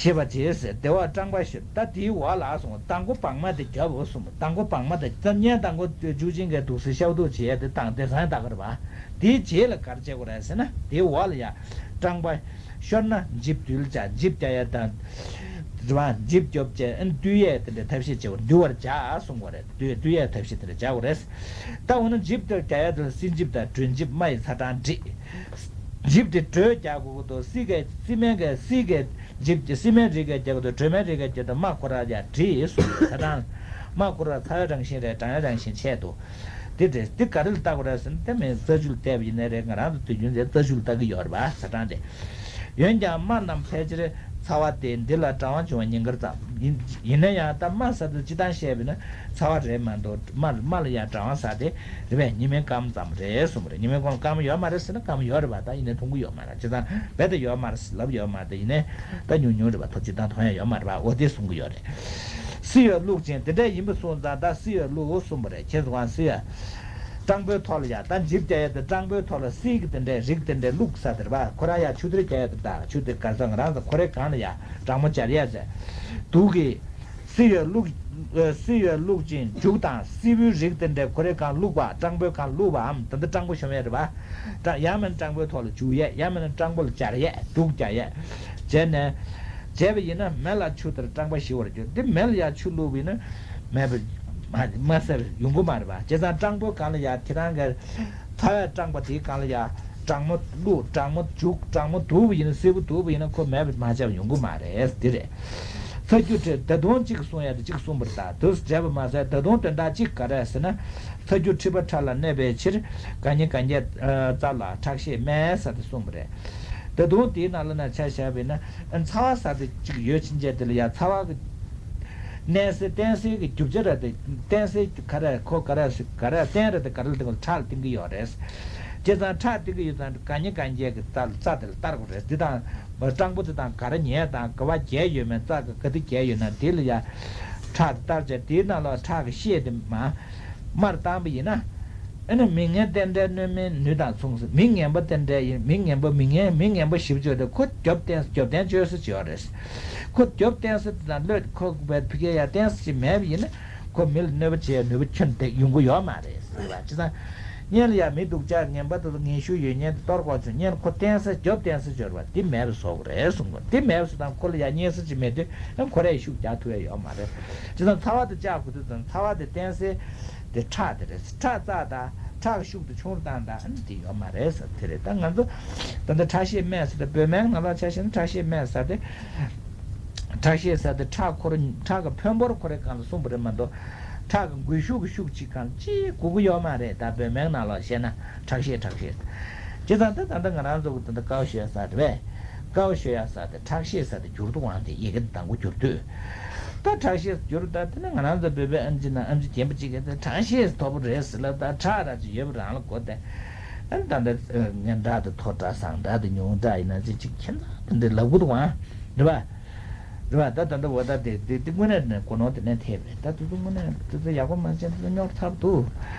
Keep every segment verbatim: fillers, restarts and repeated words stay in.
ཞེས་པ་བྱས་ཟེར། དེ་བ་སྤྲང་པ་ཞིག་ད་དེའི་འོག་ལ་གསུངས། མདང་དགོང་བག་མ་དེ་རྒྱབ་འོ་གསུངས། མདང་དགོང་བག་མ་དེ་ཙམ་ཉན། མདང་དགོང་བཅུ་ཆེན་གྱི་འདུག་སེ་ཤའུ་འདུག་བྱས་དེ་དང་དེ་སང་ད་གར་བ། དེའི་རྗེས་ལ་གར་བྱེད་དགོས་རེད་ཟེར་ན། དེའི་འོག་ལ་ཡ་སྤྲང་པ་ཤོར་ན་འཇིབ་འདུལ་བྱ། འཇིབ་རྒྱག་ཡ་དང་། རེད་བ། འཇིབ་རྒྱོབ་བྱས་ཨ་ནི་འདུལ་ཡས་དེ་འདྲའི་ཐབས་ཤེས་བྱེད་དགོས། འདུལ་བར་བྱ་གསུང་དགོས་རེད། འདུལ་འདུལ་ཡས་ཐབས་ཤེས་དེ་འདྲ་བྱ་དགོས་རེད། ད་འོ་ན་འཇིབ་དེ་རྒྱག་ཡ་དེ་ལ་སྲིན་འཇིབ་དང་སྦྲུལ་འཇིབ་རྨ་ཡི་ཚ་གྲང་འདྲེས། འཇིབ་དེ་སྦྲུལ་རྒྱག་དགོས་ཀྱི་འདུག་སྲིན་གི་སྲིན་སྨན་གི་སྲིན་གི་འཇིབ་ཀྱི་སྲིན་སྨན་རིགས་གི་རྒྱག་གི་འདུག་སྦྲུལ་སྨན་རིགས་གི་རྒྱག་གི་འདུག་རྨ་ཁོ་ར་ཡ་འདྲེས་གསུངས། ཚ་གྲང་རྨ་ཁོ་ར་ཚ་བའི་རང་བཞིན་རེད། གྲང་བའི་རང་བཞིན་ཆེ་འདུག་དེ་འདྲས་དེ་ག་རེ་ལ་བལྟ་དགོས་རེད་ཟེར་ན། དེ་མིན་རྩ་ཆུ་ལ་བལྟས་པ་ཡིན་ནའི་རེད། ང་རང་ཚོ་དུས་རྒྱུན་དེ་རྩ་ཆུ་ལ་བལྟ་གི་ཡོད་རེད་པ། ཚ་གྲང་དེ། འོན་ཀྱང་རྨ་རྣམས་ཕལ་ཆེར་ཚ་བ་སྟེ། འདི་ལ་གྲང་བ་འབྱུང་བའི་ཉེན་ཁར་ཙམ་ཡིན། ཡིན་ན་ཡང་ད་རྨ་ཟེར་དུས་སྤྱིར་བཏང་བཤད་པ་ཡིན་ན་ཚ་བ་རེད་མ་གཏོགས། རྨ་རྨ་ལ་ཡང་གྲང་བ་ཟེར་དེ་རེད་པས། ཉི་མའི་སྐར་མ་ཙམ་རེད་གསུངས་པ་རེད། ཉི་མའི་སྐར་མ་ཡོད་མ་རེད་ཟེར་ན་སྐར་མ་ཡོད་རེད་པ། ད་ཡིན་ནའི་མཐོང་གི་ཡོད་མ་རེད། བྱས་ཙང་རྦད་དེ་ཡོད་མ་རེད་ལབ་ཡོད་མ་རེད། ད་ཡིན་ནའི་ད་ཉུང་ཉུང་རེད་པ། ཐོ་སྤྱིར་བཏང་མཐོང་ཡ་ཡོད་མ་རེད་པ། འོ་དེ་གསུང་གི་ཡོད་རེད། བསིལ་བའི་བླུགས་ཅིང་། དེ་འདྲ་ཡིན་པ་སོང་ཙང་ད་བསིལ་བའི་བླུགས་གསུངས་པ་རེད། ཁྱེད་ཚོ་གང་བསིལ་བའི། སྤྲང་པོའི་ཐོག་ལ་ཡ། ད་འཇིབ་རྒྱག་ཡ་དེ་སྤྲང་པོའི་ཐོག་ལ་བསིལ་གི་དེ་འདྲའི་རིགས་དེ་འདྲའི་བླུགས་ས་དེ་རེད་པ། ཁོ་རང་ཡ་ཆུ་དེར་རྒྱག་ཡ་དེ། ད་ཆུ་དེ་ག་ས་ང་རང་ཚོ་ཁོ་རའི་སྒང་ལ་ཡ་གྲང་མོ་སྦྱར་ཡ་ཟེར། དུག་གིས་བསིལ་བའི་བླུགས། བསིལ་བའི་བླུགས་ཅིང་། འཇུག་དང་བསིལ་བའི་རིགས་དེ་འདྲའི་ཁོ་རའི་སྒང་བླུགས་པ། སྤྲང་པོའི་སྒང་བླུགས་པའམ། ད་འདི་སྤྲང་པོ་ཤོང་ཡ་རེད་པ། ད་ཡང་མིན་སྤྲང་པོའི་ཐོག་ལ་འཇུག་ཡས། ཡང་མིན་སྤྲང་པོ་ལ་སྦྱར་ཡས། དུག་རྒྱག་ཡས། བྱས་ནས། བྱས་པ་ཡིན་ན་མེ་ལ་ཆུ་དེར་སྤྲང་པོ་ཞི་བར་འགྱུར། འདི་མེ་ལ་ཡ་ཆུ་བླུགས་པ་ཡིན་ན་མེད་པ་མ་མ་ཟེར་ཡོང་གི་མ་རེད་པ། བྱས་ཙང་སྤྲང་པོའི་སྒང་ལ་ཡ་ཁྱེད་རང་གི་ཚ་བའི་སྤྲང་པོ་དེའི་སྒང་ལ་ཡ་གྲང་མོ་བླུགས། གྲང་མོ་འཇུག་གྲང་མོ་བསྡུ་བ་ཡིན་ན། བསིལ་པོ་བསྡུ་བ་ཡིན་ན་ཁོ་མེད་པ་མ་བྱས་པ་ཡོང་གི་མ་རེད། འདི་རེད། ཚ་རྒྱུ་དྲི། ད་དུང་གཅིག་གསུང་ཡ་དེ་གཅིག་གསུངས་པ་རེད། ད་དུས་བྲལ་བ་མ་ཟད་ད་དུང་དོན་དག་གཅིག་ག་རེ་ཟེར་ན། ཚ་རྒྱུ་མཁྲིས་པ་ཕྲ་ལ་གནས་པའི་ཕྱིར། ག་ཉིན་གན་རྐྱལ་རྩ་ལ་ཁྲག་ཤེད་སྨན་ཟེར་དེ་གསུངས་པ་རེད། ད་དུང་དེའི་ནང་ལ་ན་ཆ་བཞག་པ་ཡིན་ན། ཚ་བ་ཟེར་དེ་གཅིག་ཡོད་ཕྱིན་ཆད་དེ་ལ་ཡ་ཚ་བ་གི་གནས་སའི་བསྟེན་སའི་གི་རྒྱུ་ཆ་ར་དེ། བསྟེན་སའི་ག་རེ་ཁོ་ག་རེ་ག་རེ་བསྟེན་ར་དེ་ག་རེ་ལ་བསྟེན་དགོས། ཁྲག་ལ་བསྟེན་གི་ཡོད་རེད། བྱས་ཙང་ཁྲག་བསྟེན་གི་ཡོད་ཙང་ག་ཉིན་གན་རྐྱལ་གི་རྩ་རྩ་དེ་ལ་བསྟར་དགོས་རེད། འདི་དང་སྤྲང་པོ་དེ་དང་ག་རེ་ཉལ་དང་ག་བ་རྒྱལ་ཡོད་མེད། རྩ་གི་ག་དུས་རྒྱལ་ཡོད་ན་དེ་ལ་ཡ་ཁྲག་བསྟར་བྱས། དེའི་ནང་ལ་ཁྲག་གི་ཤེད་དེ་མ་མར་བཏང་པ་ཡིན་ན། ཨ་ནི་མི་ངན་རྟེན་འབྲེལ་གནོད་མིན་ནུས་དང་མཚུངས། མི་ངན་པ་རྟེན་འབྲེལ་ཡིན། མི་ངན་པ་མི་ངན་མི་ངན་པ་ཞིབ་བརྗོད་དེ་ཁོ་རྒྱོབ་བསྟེན་རྒྱོབ་བསྟེན་བཅོས་ས་ཅིག་ཡོད་རེད། ཁོ་རྒྱོབ་བསྟེན་ས་དེ་དང་བློས་ཁོ་བའི་ཕི་ཀའི་ཡ་བསྟེན་ས་ཅིག་མེད་པ་ཡིན་ན། ཁོ་མི་ལ་གནོད་པ་བྱེད་ཡ་ནུས་པ་ཁྱོན་དེ་ཡོང་གི་ཡོད་མ་རེད་ཟེར་བ། བྱས་ཙང་གཉེན་ལ་ཡ་མི་སྡུག་ཅག་ངན་པ་དེ་ཚོ་ངན་ཤུགས་ཡོད་གཉེན་དེ་གཏོར་དགོས་བྱུང་། གཉེན་ཁོ་བསྟེན་ས་རྒྱོབ་བསྟེན་ས་ཅིག་ཡོད་རེད་བ། དེ་མེད་པ་བཟོ་དགོས་རེད་གསུང་གི། དེ་མེད་པ་བཟོ་དང་ཁོ་ལ་ཡ་གཉེན་ས་ཅིག་མེད་དུས་ཁོ་རས་ཤུགས་རྒྱག་ཐུབ་ཡ་ཡོད་མ་རེད། བྱས་ཙང་ཚ་བ་དེ་བཅག་དགོས་དུས་ཙང་ཚ་བ་དེ་བསྟེན་སའི་དེ་ཁྲག་དེ་རེད། ཁྲག་རྩ་དང་ཁྲག་གི་ཤུགས་དེ་ཆུང་རུ་བཏང་དང་ཨ་ནི་དེ་ཡོད་མ་རེད་ཟེར། དེ་རེད། ད་ང་ཚོ་ད་ལྟ་ཁྲག་ཤེད་སྨན་ཟེར་ཏེ་བོད་སྨན་ནང་ལ་ཆ་བཞག་ན་ཁྲག་ཤེད་སྨན་ཟེར་ཏེ། ཁྲག་ཤེད་ཟེར་ཏེ་ཁྲག་ཁོ་ར་ཁྲག་གི་ཕོན་པོར་ཁོ་རའི་སྒང་ལ་གསུངས་པ་རེད་མ་གཏོགས། ཁྲག་གི་འགུལ་ཤུགས་ཀྱི་ཤུགས་གཅིག་གང་ཅིག་དགོས་ཀྱི་ཡོད་མ་རེད། ད་བོད་སྨན་ནང་ལ་བཤད་ན་ཁྲག་ཤེད་ཁྲག་ཤེད། བྱས་ཙང་ད་ད་ལྟ་ང་རང་ཚོ་གི་ད་ལྟ་དཀའ་བ་ཤོད་ས་རེད་པས། དཀའ་བ་ཤོད་ཡ་ས་དེ་ཁྲག་ཤེད་ས་དེ་འགྱུར་འདུག་དབང་དེ་ཡི་གེ་དང་པོ་འགྱུར་དུས། ད་ཁྲག་ཤེད་འགྱུར་ད་དེ་ནི་ང་རང་ཚོ་བོད་པའི་ཨམ་ཆི་ན་ཨམ་ཆི་རྒན་པོ་གཅིག་གིས་དེ་ཁྲག་ཤེད་མཐོ་པོ་རེད་ཟེར་ལབ། ད་ཁྲག་ར་ཅིག་ཡོད་པ་རང་ལ་གོ་དེ། ཨ་ནི་ད་ལྟ་ངན་དྲག་དེ་མཐོ་དྲག་བཟང་དྲག་དེ་ཉུང་དྲག་ཡིན་ན་ཅི་ཅིག་ཁྱེད་ཚོ་དེ་འདྲ་ལབ་གི་འདུག་ཨང་། རེད་པ། རེད་པ། ད་ད་ལྟ་འོ་ད་དེ་དེ་དེ་དངོས་གནས་ནས་གོ་ནོར་དེ་ནས་ཐེབས་རེད། ད་དེ་ཚོ་དངོས་གནས་དེ་ཚོ་ཡག་པོ་མ་བྱས་དེ་ཚོ་རྙོག་ཚ་པོ་འདུག་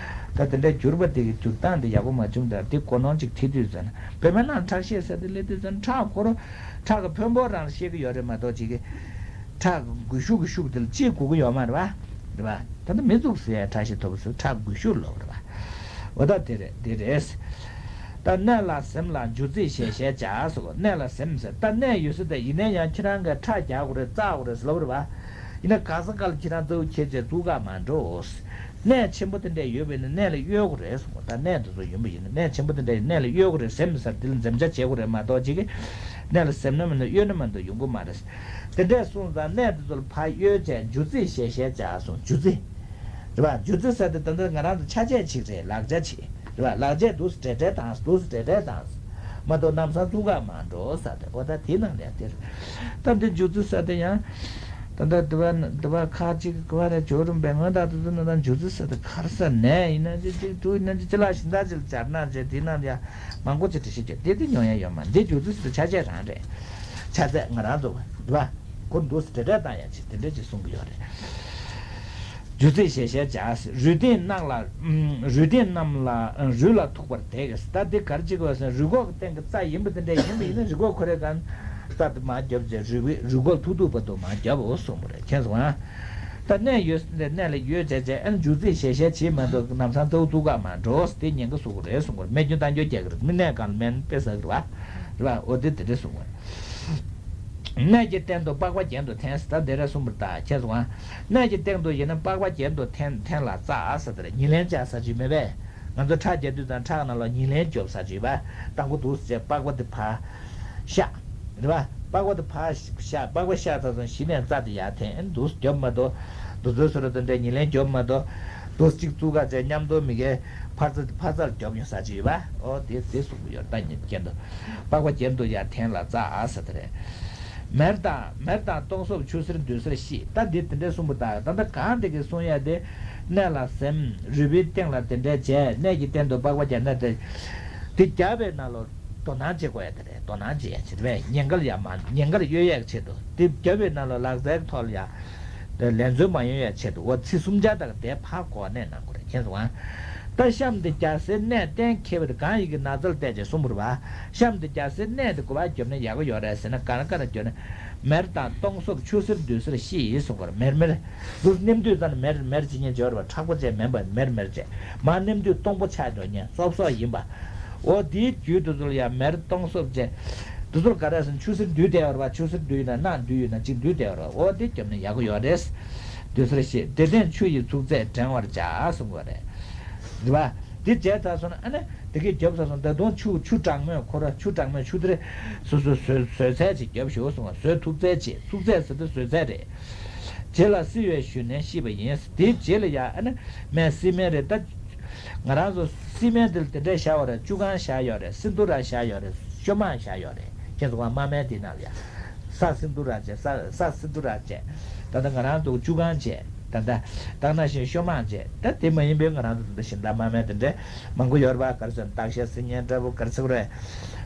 ད་དེ་འདྲའི་འགྱུར་བ་དེ་གི་འགྱུར་སྟངས་དེ་ཡག་པོ་མ་བྱུང་། ད་དེ་གོ་ནོར་ཅིག་ཐེབས་དུས་ཙམ་ན་བོད་པའི་ནང་ཁྲག་ཤེད་ཟེར་དེ་སླེབས་དུས་ཙམ་ན་ཁྲག་ཁོ་རང་ཁྲག་གི་ཕོན་པོ་རང་ཤེས་ཀྱི་ཡོད་རེད་མ་གཏོགས་ཅིག་གི་ཁྲག་གི་འགུལ་ཤུགས་ཀྱི་ཤུགས་དེ་ལ་ཅིག་དགོས་ཀྱི་ཡོད་མ་རེད་པ། རེད་པ། ད་ལྟ་མི་འཛུགས་ཟེར་ཡ་ཁྲག་ཤེད་མཐོ་པོ་ཟེར་ཁྲག་འགུལ་ཤུགས་ལོབས་རེད་པ། འོ་ད་དེ་རེད་དེ་རེད། ད་གནད་ལ་གཟིམ་ལ་འཇུ་རྩིས་ཞེས་ཞེས་བྱ་ཟེར་གོ། གནད་ལ་གཟིམ་ཟེར་ད་གནད་ཡོད་ས་དེ་ཡིན་ན་ཡང་ཁྱེད་རང་གིས་ཁྲག་རྒྱག་དགོས་རེད་བཙག་དགོས་རེད་ཟེར་ལབ་རེད་པ། ཡིན་ན་ག་ས་ག་ལ་ཁྱེད་རང་རྩ་བོ་ཁྱེར་བྱས་འཛུལ་ག་མ་འགྲོ། གནད་ཆེན་པོ་དེ་འདྲ་ཡོད་པས་ན་གནད་ལ་གཡོལ་དགོས་རེད་གསུངས། ད་གནད་དེ་ཚོ་ཡོད་པ་ཡིན་ན་གནད་ཆེན་པོ་དེ་འདྲ་ཡིན་གནད་ལ་གཡོལ་དགོས་རེད། གཟིམ་ཟེར་དེ་ལ་འཛེམ་བྱ་བྱེད་དགོས་རེད་མ་གཏོགས་ཅིག་གི་གནད་ལ་གཟིམ་ན་མིན་ན་གཡོལ་ན་མ་གཏོགས་ཡོང་གི་མ་རེད། དེ་འདྲས་གསུངས་ཙང་གནད་དེ་ཚོ་ལ་ཕར་གཡོལ་བྱས་འཇུ་རྩིས་ཞེས་ཞེས་བྱ་གསུངས། འཇུ་རྩིས། རེད་པ། འཇུ་རྩིས་ཟེར་དེ་ད་ལྟ་ང་རང་ཚོ་ཆ་བྱད་ཅིག་རེད། ལག་ཆ་ཅིག་རེད་པ། ལག་ཆས་འདུག་སེ་བྲེལ་བྲེལ་བཏང་། འདུག་སེ་བྲེལ་བྲེལ་བཏང་། མ་གཏོགས་ལམ་སང་འཛུལ་ག་མ་འགྲོ་ཟེར་དེ། འོ་ད་དེའི་ནང་ལ་དེ་རེད། ད་འདི་འཇུ་རྩིས་ཟེར་དེ་ཡང་། ད་ལྟ་དུ་བ་དུ་བ་ཁག་ཅིག་གི་བ་རེ་འཇོག་རུང་བས་སྔོན་དང་དུ་དུ་ན་ད་འཇུ་རྩིས་ཟེར་དེ་ག་རེ་ཟེར་ནས་ཡིན་ན་ཅི་ཅིག་འདུག་ཡིན་ན་ཅི་ཅི་ལ་ཤིང་རྟ་ཅིག་ལ་སྦྱར་ན་ཅི་དེའི་ནང་ལ་ཡང་མང་པོ་ཅིག་འགྲེལ་བཤད་བྱེད་དེ་དེ་ཉོ་ཡ་ཡོད་མ་རེད། འདི་འཇུ་རྩིས་ཟེར་དེ་ཆ་བྱད་རང་རེད། ཆ་ཚད་ང་རང་ཚོ་དུ་བ་ཁོ་འདུག་སེ་བྲེལ་བྲེལ་བཏང་ཡ་ཅིག་དེ་འདྲ་ཅིག་གསུང་གི་ཡོད་རེད། འཇུ་རྩིས་ཞེས་ཞེས་བྱ། རུས་སྟེང་རྣམས་ལ། རུས་སྟེང་རྣམས་ལ་རུས་ལ་ཐུག་པར་དེ་གིས། ད་འདི་ག་རེ་བྱེད་དགོས་ཟེར་ན་རུས་ཁོག་གི་སྟེང་གི་རྩ་ཡིན་པ་དེ་འདྲ་ཡིན་པ་ཡིན་ན་རུས་ཁོག་ཁོ་རའི་སྒང་ རྩ་དེ་མར་རྒྱབ་བྱས་རུས་པའི་རུས་ཁོག་ཐུག་ཐུག་བར་དུ་མར་རྒྱབ་འོ་གསུངས་པ་རེད། མཁྱེན་སོང་ཨ། ད་གནས་ཡོད་ས་དེ་གནས་ལ་ཡོད་བྱས་བྱས་ཨ་ནི་མཇུག་རྩིས་ཞལ་བཞེས་བྱེད་མ་གཏོགས་ལམ་སང་ལྟ་བ་ཐུག་ག་མ་འགྲོ་དེ་ཉེན་ཁ་བཟོ་གི་རེད་གསུངས་པ་རེད། རྨས་སྐྱོན་བཏང་སྐྱོན་རྒྱག་གི་རེད། མི་གནས་གང་ལ་སྨན་དཔེ་ཟ་གི་རེད་བ། རེད་བ། འོ་དེ་དེ་འདྲ་གསུངས་པ་རེད། གནས་ཀྱི་སྟེང་དུ་པགས་པ་གྱེན་དུ་འཐེན་ཟེར་ད་འདི་རེད་གསུངས་པ་རེད། ད་མཁྱེན་སོང་ཨ། གནས་ཀྱི་སྟེང་དུ་ཡིན་ན་པགས་པ་གྱེན་དུ་འཐེན་འཐེན་ལ་འཛག་ཟེར་དེ་རེད། ཉིན་ལེན་བྱ་ཟེར་གྱི་མེད་པས། ང་ཚོ་ཁྲག་རྒྱག་དུས་ཙང་ཁྲག་ནང་ལ་ཉིན་ལེན་རྒྱོབ་ཟེར་གྱི་ཡོད་པ། དང་པོ་འདུག་སེ་བྱས་པགས་པ་དེ་ཕར་བཤགས། རེད་པ། པགས་པ་དེ་ཕར་བཤགས། པགས་པ་བཤགས་ཚར་སོང་གཞི་ནས་རྩ་དེ་ཡར་འཐེན་འདུག་སེ་རྒྱོབ་མ་གཏོགས། འདུག་ཚོད་སོ་ར་དེ་འདྲས་ཉིན་ལེན་རྒྱོབ་མ་གཏོགས། འདུག་སེ་གཅིག་བཙུགས་ག་བྱས་མཉམ་དུ་མི་དགེ་ཕར་རྩ་དེ་ཕར་རྩར་རྒྱོབ་ཡོང་ཟེར་གྱི་ཡོད་པ། ཨོ་དེ་དེ་གསུངས་ཀྱི་ཡོད་རེད། ད་ཉིན་གྱེན་དུ། པགས་པ་གྱེན་དུ་ཡར་འཐེན་ལ་འཛག་ཟེར་དེ་རེད། མེར་དང་མེར་དང་སྟོང་གསོབ་ཆུ་སེར་འདུས་སེར་ཤི། ད་འདི་དེ་འདྲས་གསུངས་པ་དང་ད་ལྟ་གང་དེ་གི་གསུང་ཡ་དེ། གནས་ལ་ཟིན། རུས་པའི་སྟེང་ལ་དེ་འདྲས་བྱས། གནས་ཀྱི་སྟེང་དུ་པགས་པ་བརྒྱབ་ན་དེ། དེ་བརྒྱབ་པའི་ནང་ལ་དོ་སྣང་བྱེད་དགོས་ཡ་དེ་རེད། དོ་སྣང་བྱེད་ཡ་བྱེད་པས་ཉེན་ཁ་ལ་ཡ་མ་ཉེན་ཁ་ལ་གཡོལ་ཡའི་ཆེད་དུ། དེ་བརྒྱབ་པའི་ནང་ལ་ལག་རྩལ་ཐོག་ལ་ཡ། དེ་ལས་འཛོལ་མ་ཡོང་ཡའི་ཆེད་དུ་འོ་ཚིག་གསུམ་ཆར་དག་དེ་ཕར་གོ་གནས་གནང་དགོས་རེད། མཁྱེན་སོང་ཨ། ད་གཤམ་དུ་རྒྱལ་སྲས་གནས་གཏན་འཁེལ་བ་དེ་གང་ཡིན་གྱི་ན་ཚ་ལ་བལྟས་ཀྱང་གསུངས་པ་རེད་བ། གཤམ་དུ་རྒྱལ་སྲས་གནས་དེ་གོ་བ་བརྒྱབ་ན་ཡག་གི་ཡོད་རེད་ཟེར་ན་ག་རེ་ག་རེ་བརྒྱབ་ན། མེར་དང་སྟོང་གསོབ་ཆུ་སེར་འདུས་སེར་ཤི་ཡིས་གསུངས་པར་མེར་མེར། འདུག་སེ་ནེམ་དུས་ཙམ་ནས་མེར་མེར་བྱེད་ཉེན་འབྱོར་བ་མཁྲེགས་པོ་བྱས་མིན་པར་མེར་མེར་བྱས། མར་ནེམ་དུས་སྟོང་པོ་ཆགས་འགྲོ་ཉེན་སོབ་སོབ་ཡིན་པ། འོ་དེའི་རྒྱུད་དེ་ཚོ་ལ་ཡང་མེར་སྟོང་གསོབ་བྱས། དེ་ཚོར་ག་རེ་ཟེར་ན་ཆུ་སེར་འདུས་བསྡད་ཡོད་རེད་བ། ཆུ་སེར་འདུས་ཡོད་ན་ནག་འདུས་ཡོད་ན་གཅིག་འདུས་བསྡད་ཡོད་རེད་བ། འོ་དེ་བརྒྱབ་ན་ཡག་པོ་ཡོད་རེད། འདུས་སེར་ཤི། དེ་སྟེང་ཆུ་ཡི་ཚུགས་ཚད་འགྲེང་བར་བྱ་གསུངས་པ་རེད། རེད་བ། དེ་བྱས་ཚར་སོང་ན་ཨ་ནི་དེ་གས་རྒྱབ་ཚར་སོང་། ད་དུང་ཆུ་ཆུ་གྲང་མོས་ཁོ་ར་ཆུ་གྲང་མོས་ཆུ་དེ་རེ་སོ་སོ་བཟོད་བཟོད་ཚད་ཅིག་རྒྱབ་ཤོག་གསུངས་པ། བཟོད་ཐུབ་ཚད་ཅིག་ཚུགས་ཚད་ཟེར་དུས་བཟོད་ཚད་རེད། རྗེ་ལ་བསིལ་བའི་གཞུ་ནས་ཤིས་པ་ཡིན། དེའི་རྗེས་ལ་ཡང་ཨ་ནི་སྨན་བསིལ་སྨན་རེད་ད། ང་རང་ཚོ་བསིལ་སྨན་དེ་ལ་དེ་འདྲས་བཞག་པ་རེད། བཅུ་གང་བཞག་ཡོད་རེད། སིན་དྷུ་ར་བཞག་ཡོད་རེད། ཤོ་མང་བཞག་ཡོད་རེད། ཁྱེད་ཚོ་ང་དམར་སྨན་དེ་ནང་ལ་ཡ། ས་སིན་དྷུ་ར་བྱས། ས་ས་སིན་དྷུ་ར་བྱས། ད་ལྟ་ང་རང་ཚོ་བཅུ་གང་བྱས། ད་ལྟ་ད་ནང་བཞིན་ཤོ་མང་བྱས། ད་དེ་མ་ཡིན་པའི་ང་རང་ཚོ་ད་ལྟ་ཤིང་རྟ་དམར་སྨན་དེ་འདྲས་མང་པོ་ཡོད་རེད་པ། ག་རེ་ཟེར་ན་སྟག་ཤར་སིལ་སྙན་འདྲ་པོ་ག་རེ་ཟེར་དགོས་རེད།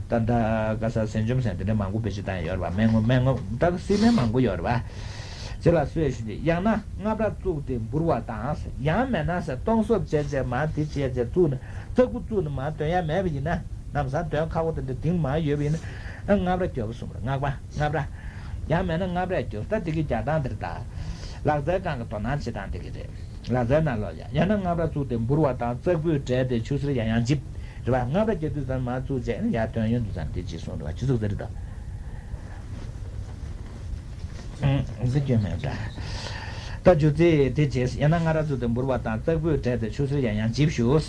ད་ལྟ་ག་ས་སེན་ཅུམ་ཟེར་དེ་འདྲས་མང་པོ་བེད་སྤྱོད་བཏང་ཡོད་རེད་པ། སྨན་ངོ་སྨན་ངོ་ད་བསིལ་སྨན་མང་པོ་ཡོད་རེད་པ། རྗེ་ལ་བསིལ་བའི་གཞུ་ནས་ཡང་ན་སྔགས་པ་བཙུགས་ཏེ་འབུར་བ་དང་། ཡང་མེད་ན་ཟེར་སྟོང་གསོབ་བྱས་བྱས་མར་དེ་བྱས་བྱས་བཙུགས་ནས་ཙག་གུ་བཙུགས་ནས་མར་འདོན་ཡ་མེད་པ་ཡིན་ན། ལམ་སང་འདོན་ཁག་པོ་དེ་འདྲ་གདིང་མར་ཡོད་པ་ཡིན་ན། ཨ་སྔགས་པ་རྒྱོབ་གསུངས་པ་རེད། སྔགས་པ། ཡང་མེད་ན་སྔགས་པ་རྒྱོབ། ད་དེ་གི་རྒྱག་སྟངས་དེ་རེད་ད། ལག་རྩལ་སྒང་གི་དོ་སྣང་བྱེད་སྟངས་དེ་གི་རེད། ལག་རྩལ་ནང་ལོགས་ཡ། ཡང་ན་སྔགས་པ་བཙུགས་ཏེ་འབུར་བ་དང་ཙག་པུས་བྲེགས་ཏེ་ཆུ་སེར་ཡང་ཡང་འཇིབ། རེད་པ། སྔགས་པ་རྒྱག་དུས་ཙམ་མར་བཙུགས་བྱས་ཡར་འདོན་ཡོང་དུས་ཙམ་དེ་ཅིག་གསུངས་རེད་པ། ཆུ་ཚོད་ཟེར་རེད་ད། ཨང་། ཟེར་སྐྱོན་མེད་པ་འདྲ། ད་མཇུག་རྩིས་དེ་རྗེས་ཡང་ན་སྔགས་པ་བཙུགས་ཏེ་འབུར་བ་དང་ཙག་པུས་བྲེགས་ཏེ་ཆུ་སེར་ཡང་ཡང་འཇིབ་ཞུ།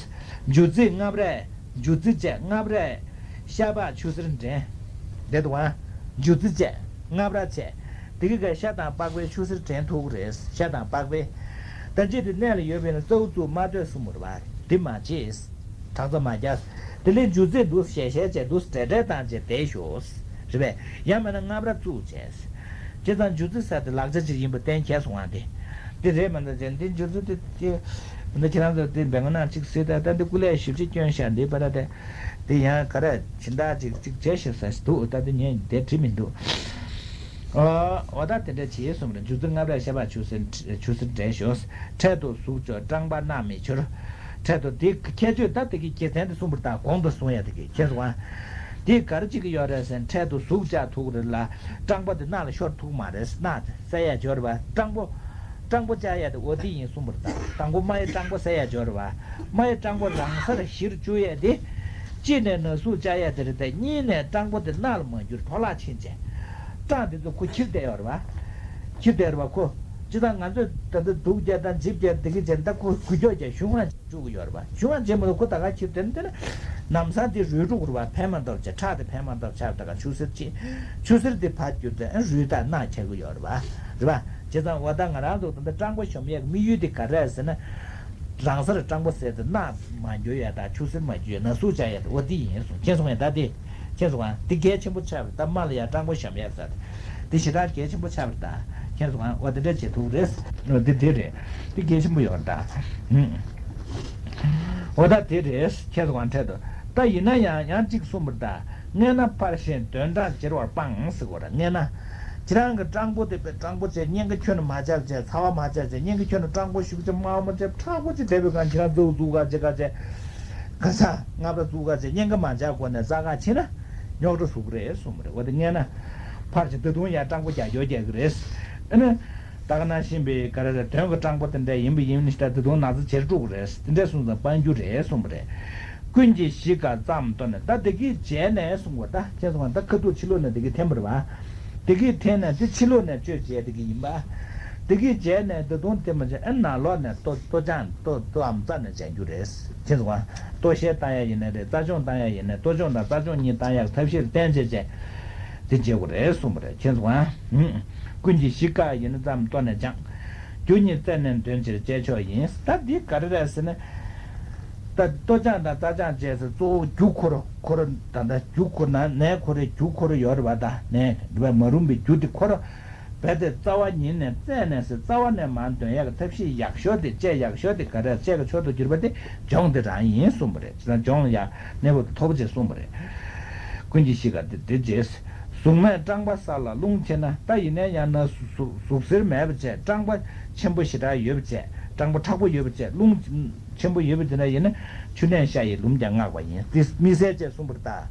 མཇུག་རྩིས་སྔགས་པས་མཇུག་རྩིས་བྱས། སྔགས་པས་ཤ་པགས་ཆུ་སེར་འདྲེན། བསྡད་འདུག་ཨ། མཇུག་རྩིས་བྱས། སྔགས་པས་བྱས། དེ་གི་ག་ཤ་དང་པགས་པའི་ཆུ་སེར་འདྲེན་ཐུབ་ཀྱི་རེད། ཤ་དང་པགས་པའི། ད་ཅི་དེ་གནས་ལ་ཡོད་པས་ན་ཙག་བཙུགས་མ་སྡོད་གསུངས་པ་རེད་པ། དེ་མ་བྱེད། དྲག་རྩ་མ་རྒྱག་དེ་ལས་མཇུག་རྩིས་འདུག་ཞལ་ཞལ་བྱས་འདུག་བྲེལ་བྲེལ་བཏང་བྱས་བསྡད་ཤོག་རེད་པས། ཡང་མིན་ན་སྔགས་པས་བཙུགས་བྱས། བྱས་ཙང་མཇུག་རྩིས་ཟེར་དེ་ལག་ཆ་ཅིག་ཡིན་པ་གཏན་འཁེལ་སོང་བ་དེ། དེ་རེད་མ་གཏོགས་ཅན་འདི་མཇུག་རྩིས་དེ་དེ། འདི་ཁྱེད་རང་ཚོ་དེ་འབད་ངོ་ན་ཅིག་སྲིད་ད་ད་འདི་སྐུ་ལས་ཞིབ་ཅིག་སྐྱོན་ཤག་འདི་པ་ད་དེ། དེ་ཡང་ག་རེ་སྦྱིན་བདག་ཅིག་ཅིག་བྱས་ཤག་ཟེར་འདུག་ད་དེ་ངས་དེ་བྲིས་མི་འདུག་ཨོ་ད་དེ་འདྲ་བྱས་གསུངས་རེད། མཇུག་རྩིས་སྔགས་པས་ཤ་པགས་ཆུ་སེར་ཆུ་སེར་འདྲེན་ཤོག་འཕྲལ་དུ་ཟུག་གཅོག་སྐྲངས་པ་རྣག་མི་འཆོར། འཕྲལ་དུ་དེ་ཁྱད་ཆོས་ད་དེ་གི་དགེ་མཚན་དེ་གསུངས་པ་རེད་ད། གོང་དུ་གསུངས་ཡ་དེ་གི་ཁྱེད་སོང་ཨ། དེ་ག་རེ་བྱེད་ཀྱི་ཡོད་རེད་ཟེར་ན་འཕྲལ་དུ་ཟུག་བཅག་ཐུབ་ཀྱི་རེད་ལ། སྐྲངས་པ་དེ་རྣག་ལ་ཤོར་ཐུབ་མ་རེད། རྣག་བསལ་ཡ་འབྱོར་བ་སྐྲངས་པོ། སྐྲངས་པོ་བཅག་ཡ་དེ་འོ་དེ་ཡིན་གསུངས་པ་རེད་ད། དང་པོ་རྨ་ཡི་སྐྲངས་པོ་བསལ་ཡ་འབྱོར་བ། རྨ་ཡི་སྐྲངས་པོ་རང་སར་གཞིར་བཅུག་ཡ་དེ། གཅིག་ནས་ན་ཟུག་བཅག་ཡ་དེ་རེད་དེ། གཉིས་ནས་སྐྲངས་པོ་དེ་རྣག་ལ་མ་འགྱུར་འཕྲོ་བརླག་ཕྱིན་བྱས། སྐྲངས་དེ་ཚོ་ཁོ་འཁྱེར་བསྡད་ཡོད་རེད་བ། འཁྱེར་བསྡད་ཡོད་རེད་བ་ཁོ། སྤྱིར་བཏང་ང་ཚོས་ད་ལྟ་སྡུག་རྒྱག་དང་འཇིབ་རྒྱག་དེ་གི་བྱས་ད་ཁོ་འགུལ་སྐྱོད་ཀྱང་གཞུང་ལ་འཇུག་གི་ཡོད་རེད་བ། གཞུང་ལ་འཇིབ་མ་གཏོགས་ཁོ་ད་ག་འཁྱེར་དེ་ནི་དེ་ནི། ལམ་སང་དེ་རུལ་འགྲོ་གི་རེད་བ། ཕན་མ་ཐོགས་བྱས་ཁྲག་དེ་ཕན་མ་ཐོགས་ཆགས་ད་ག་ཆུ་སེར་ཅི། ཆུ་སེར་དེ་ཕར་གྱུར་ཏེ་ཨ་རུལ་དང་རྣག་ཆགས་གི་ཡོད་རེད་བ། རེད་བ། བྱས་ཙང་འོ་ད་ང་རང་ཚོ་ད་ལྟ་སྐྲངས་པོ་གཞོམ་ཡས་དམིགས་ཡུལ་དེ་ག་རེ་རེད་ཟེར་ན། རང་སར་སྐྲངས་པོ་བསལ་ཏེ་རྣག་མ་འགྱུར་ཡ་དང་ཆུ་སེར་མ་འགྱུར་ཡ་ན་ཟུག་བཅག་ཡ་དེ་འོ་དེ་ཡིན་གསུངས། མཁྱེན་སོང་ངས་ད་དེ། མཁྱེན་སོང་ཨ། དེ་གལ་ཆེན་པོ་ཆགས་པ་རེད། ད་རྨ་ལ་ཡ་སྐྲངས་པོ་གཞོམ་ཡ་ཟེར། དེ་ཞེ་དྲག་གལ་ཆེན་པོ་ཆགས་པ་རེད་ད། མཁྱེན་སོང་ཨ། འོ་དེ་འདྲ་བྱེད་ཐུབ་རེད། འོ་དེ་དེ་རེད། དེ་གལ་ཆེན་པོ་ཡོད་རེད་ད། འོ་ད་དེ་རེད། མཁྱེན་སོང་ཨ། འཕྲལ་དུ། ད་ཡིན་ན་ཡང་ཡང་གཅིག་གསུངས་པ་རེད་ད། མངལ་ན་ཕར་ཞེན་གདོན་དྲག་འབྱེར་བར་སྤང་ཟེར་གོ་ར། མངལ་ན། ཁྱེད་རང་གི་སྐྲངས་པོ་དེ་དཔེ་སྐྲངས་པོ་བྱས་གཉན་ཁ་ཁྱོན་ནས་མ་བཅག་བྱས་ཚ་བ་མ་བཅག་བྱས་གཉན་ཁ་ཁྱོན་ནས་སྐྲངས་པོ་ཤུགས་ཆེ་དམར་པོ་བྱས་ཁྲག་པོ་ཅིག་བསྡད་པའི་སྒང་ཁྱེད་རང་ཙོག་ཙོག་ག་བྱེད་ག་བྱས། ག་ས་སྔགས་པས་ཙོག་ག་བྱས་གཉན་ཁ་མ་བཅག་གོ་ནས་རྩ་ཁ་ཕྱིན་ན་རྙོག་དྲ་བཟོ་གི་རེད་གསུངས་པ་རེད། འོ་དེ་མངལ་ན། ཕར་གྱི་ད་དུང་ཡང་སྤྲང་པོ་རྒྱག་རྒྱུ་རྒྱག་གི་རེད། ཨ་ནི། ད་ག་ནང་བཞིན་པའི་ག་རེ་རེད། དོན་གྱི་སྤྲང་པོ་དེ་འདྲ་ཡིན་པ་ཡིན་ནི་ད་ད་དུང་ན་ཚ་ཇེ་དྲག་རེད། དེ་འདྲ་སོང་ཙང་སྤང་རྒྱུ་རེད་གསུངས་པ་རེད། ཀུན་གྱི་གཞི་ཀ་ཙམ་བཏོན་ནས་ད་དེ་གིས་བྱས་ནས་གསུངས་པ། ད་ཁྱེད་ཚོ་ད་ཁ་ཐུག་ཕྱི་ལོགས་ནས་དེ་གིས་འཐེན་པ་རེད་བ། དེ་གིས་འཐེན་ནས་དེ་ཕྱི་ལོགས་ནས་གཅོད་བྱས་དེ་གིས་ཡིན་པ། དེ་གིས་བྱས་ནས་ད་དུང་དེ་མ་བྱས། ཨ་ནང་ལོགས་ནས་ལྟོ་ལྟོ་ཆང་ལྟོ་ལྟོའམ་རྩ་ནས་བྱས་རྒྱུ་རེད། ཁྱེད་ཚོ་ལྟོ་བཤལ་བཏང་ཡ་ཡིན་ནའི་རེད། རྩ་སྦྱོང་བཏང་ཡ་ཡིན་ནའི་ལྟོ་སྦྱོང་དང་རྩ་སྦྱོང་གཉིས་བཏང་ཡ་གི་ཐབས་ཤེས་བསྟེན་བྱས་བྱས། དེ་བྱེད་དགོས་རེད་གསུངས་པ་རེད། ཁྱེད་ཚོ་ཨ། ཀུན་གྱི་གཞི་ཀ་ཡིན་ཙམ་ལྟོ་ནས་ཀྱང་། རྒྱུ་གཉིས་རྩད་ནས་འདོན་ཕྱིར་བཅས་ཆོག་ཡིན། ད་འདི་ག་རེ་རེད་ཟེར་ན། ད་ལྟོ་ཆང་དང་རྩ་ཆང་བཅས་སུ་གཙོ་བོ་རྒྱུ་འཁོར་འཁོར་ད་ལྟ་རྒྱུ་འཁོར་ན་ནས་འཁོར་རྒྱུ་འཁོར་ཡོད་རེད་བ། ད་ནས་རེད་བ། མ་རུངས་པའི་རྒྱུ་དེ་འཁོར། རྦད་དེ་རྩ་བ་ཉིད་ནས་རྩད་ནས་སུ་རྩ་བ་ནས་མར་འདོན་ཡག་གི་ཐབས་ཤེས་ཡག་ཤོས་དེ་བཅས་ཡག་ཤོས་དེ་ག་རེ་བཅས་ཀྱི་མཆོག་ཏུ་གྱུར་པ་དེ་སྦྱོང་དེ་རང་ཡིན་གསུངས་པ་རེད། ཅི་ལྟར་སྦྱོང་ཡག་གནས་བབ་མཐོ་པོ་ཅེས་གསུངས་པ་རེད། ཀུན་གྱི་གཞི་ཀ་དེ་དེ་རྗེས། གཟུགས་མེད་སྐྲངས་པ་ས་ལ་རླུང་ཆེ་ན། ད་ཡིན་ནའི་ཡང་ན་གཟུགས་གཟུགས་གཟེར་མེད་པ་བཅས་སྐྲངས་པ་ཆེན་པོ་ཞེ་དྲག་ཡོད་པ་བཅས་སྐྲངས་པ་མཁྲེགས་པོ་ཡོད་པ་བཅས་རླུང་ཆེན་པོ་ཡོད་པ་དེ་འདྲ་ཡིན་ན་ཆུ་ནས་ཤ་ཡི་ལུམ་ཀྱང་བསྔགས་པ་ཡིན། དེ་མི་བཟད་ཅེས་གསུངས་པར་གདའ།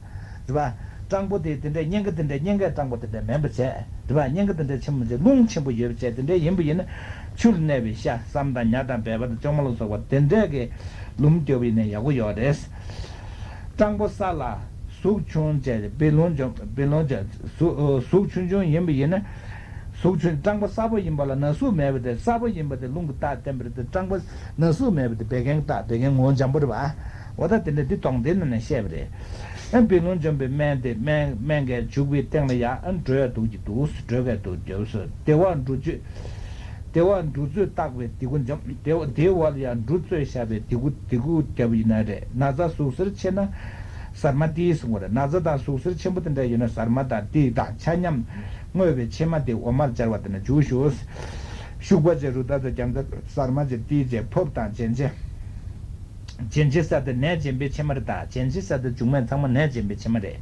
རེད་པ། སྐྲངས་པོ་དེ་དེ་འདྲའི་གཉན་ཁ་དེ་འདྲའི་གཉན་ཁའི་སྐྲངས་པོ་དེ་འདྲའི་མིན་པ་བྱས། རེད་པ། གཉན་ཁ་དེ་འདྲའི་ཆེན་པོ་བྱས་རླུང་ཆེན་པོ་ཡོད་པ་བྱས་དེ་འདྲའི་ཡིན་པ་ཡིན་ན། ཆུ་ལ་གནས་པའི་ཤ་ཟམ་དང་ཉ་དང་སྦལ་པ་དང་ལྕོང་མ་ལ་སོགས་པ་དེ་འདྲའི་གི་ལུམ་རྒྱོབ་ཡིན་ན་ཡག་པོ་ཡོད་རེད། སྐྲངས་པོ་ས་ལ་ཟུག་ཆུང་བྱས་བད་རླུང་འཇོམས། བད་རླུང་འཇོམས། ཟུག་ཟུག་ཆུང་ཆུང་ཡིན་པ་ཡིན་ན། ཟུག་ཆུང་སྐྲངས་པོ་གསར་པོ་ཡིན་པ་ལ་ན་ཟུག་མེད་པ་དེ། གསར་པོ་ཡིན་པ་དེ་རླུང་གི་རྟགས་བསྟན་པ་རེད་དེ། སྐྲངས་པོ་ན་ཟུག་མེད་པ་དེ་བད་ཀན་རྟགས། བད་ཀན་ངོ་བོ་འཇམ་པོ་རེད་པ། འོ་ད་དེ་འདྲ་འདི་སྡོང་དེ་ནང་ནས་བཤད་པ་རེད། ཨ་བད་རླུང་འཇོམས་པའི་སྨན་དེ་སྨན་སྨན་གྱི་བྱུག་པའི་སྟེང་ལ་ཡ། ཨ་འགྲོས་དུག་གི་དུག་འགྲོས་ཀྱི་དུག་རྒྱོབ་སོ། བདེ་བ་འབྲུ་བཅུད། བདེ་བ་འབྲུ་བཅུད་བརྟག་པའི་ལྡེ་གུ་འཇོམས། བདེ་བ་བདེ་བ་ལ་ཡ་འབྲུ་བཙོས་བཞག་པའི་ལྡེ་གུ་ལྡེ་གུ་རྒྱབ་ཡིན་ན་རེད། ན་ཚ་ཟུག་གཟེར་ཆེ་ན་ཟར་མ་ཏིལ་གསུང་བ་རེད། ན་ཚ་དང་ཟུག་གཟེར་ཆེན་པོ་དེ་འདྲ་ཡོད་ན་ཟར་མ་དང་ཏིལ་དང་ཆ་མཉམ་བརྔོས་པའི་ཕྱེ་མ་དེ་འོ་མར་སྦྱར་བ་དེ་ན་བྱུག་ཞུ། ཤུག་པ་བཅས་རུ་དར་དང་རྒྱ་མཚོ་ཟར་མ་བཅས་ཏིལ་བཅས་ཕོབ་དང་བྱན་ཆེ། བྱན་ཆེ་ས་དེ་ནས་བྱན་པའི་ཕྱེ་མ་རེད་ད། བྱན་ཆེ་ས་དེ་མཇུག་མའི་ཚང་མ་ནས་བྱན་པའི་ཕྱེ་མ་རེད།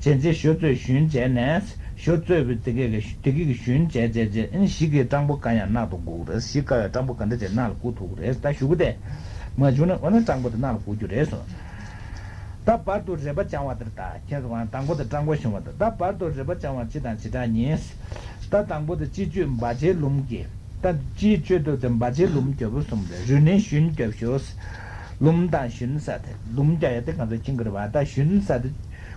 བྱན་ཆེ་ཞོ་བཙོས་ཞུན་བྱས་ནས། ཞོ་བཙོས་པའི་དེ་གའི་དེ་གའི་ཞུན་བྱས་བྱས་བྱས། ཨིན་གཞི་གི་སྐྲངས་པོ་གང་ཡང་རྣག་ཏུ་འགུག་རེད། གཞི་ཀ་བའི་སྐྲངས་པོ་ག་འདྲ་བྱས་རྣག་ལ་འགུག་ཐུབ་རེད། ད་ཞུ་གི་དེ་མ་བྱུང་ན་འོ་ན་སྐྲངས་པོ་དེ་རྣག་ལ་འགུག་རྒྱུ་རེད་སོ། ད་བར་དུ་རེག་པ་བྱང་བ་དེར་ད། ཁྱེད་ཚོ་གང་དང་པོ་དེ་སྐྲངས་པོ་བྱུང་བ་དང་། ད་བར་དུ་རེག་པ་བྱང་བ་སྤྱི་དང་བྱེ་བྲག་གཉིས། ད་དང་པོ་དེ་སྤྱི་བཅོས་འབའ་བྱེའུ་ལུམ་གྱི། ད་སྤྱི་བཅོས་དུ་དེ་འབའ་བྱེའུ་ལུམ་རྒྱོབ་བོ་གསུམ་རེད། རུས་ནི་ཞུན་རྒྱོབ་ཤོག་ལུམ་དང་ཞུན་ས་དེ་ལུམ་རྒྱག་ཡ་དེ་ང་ཚོ་མཁྱེན་གི་རེད་བ། ད་ཞུན་ས་དེ་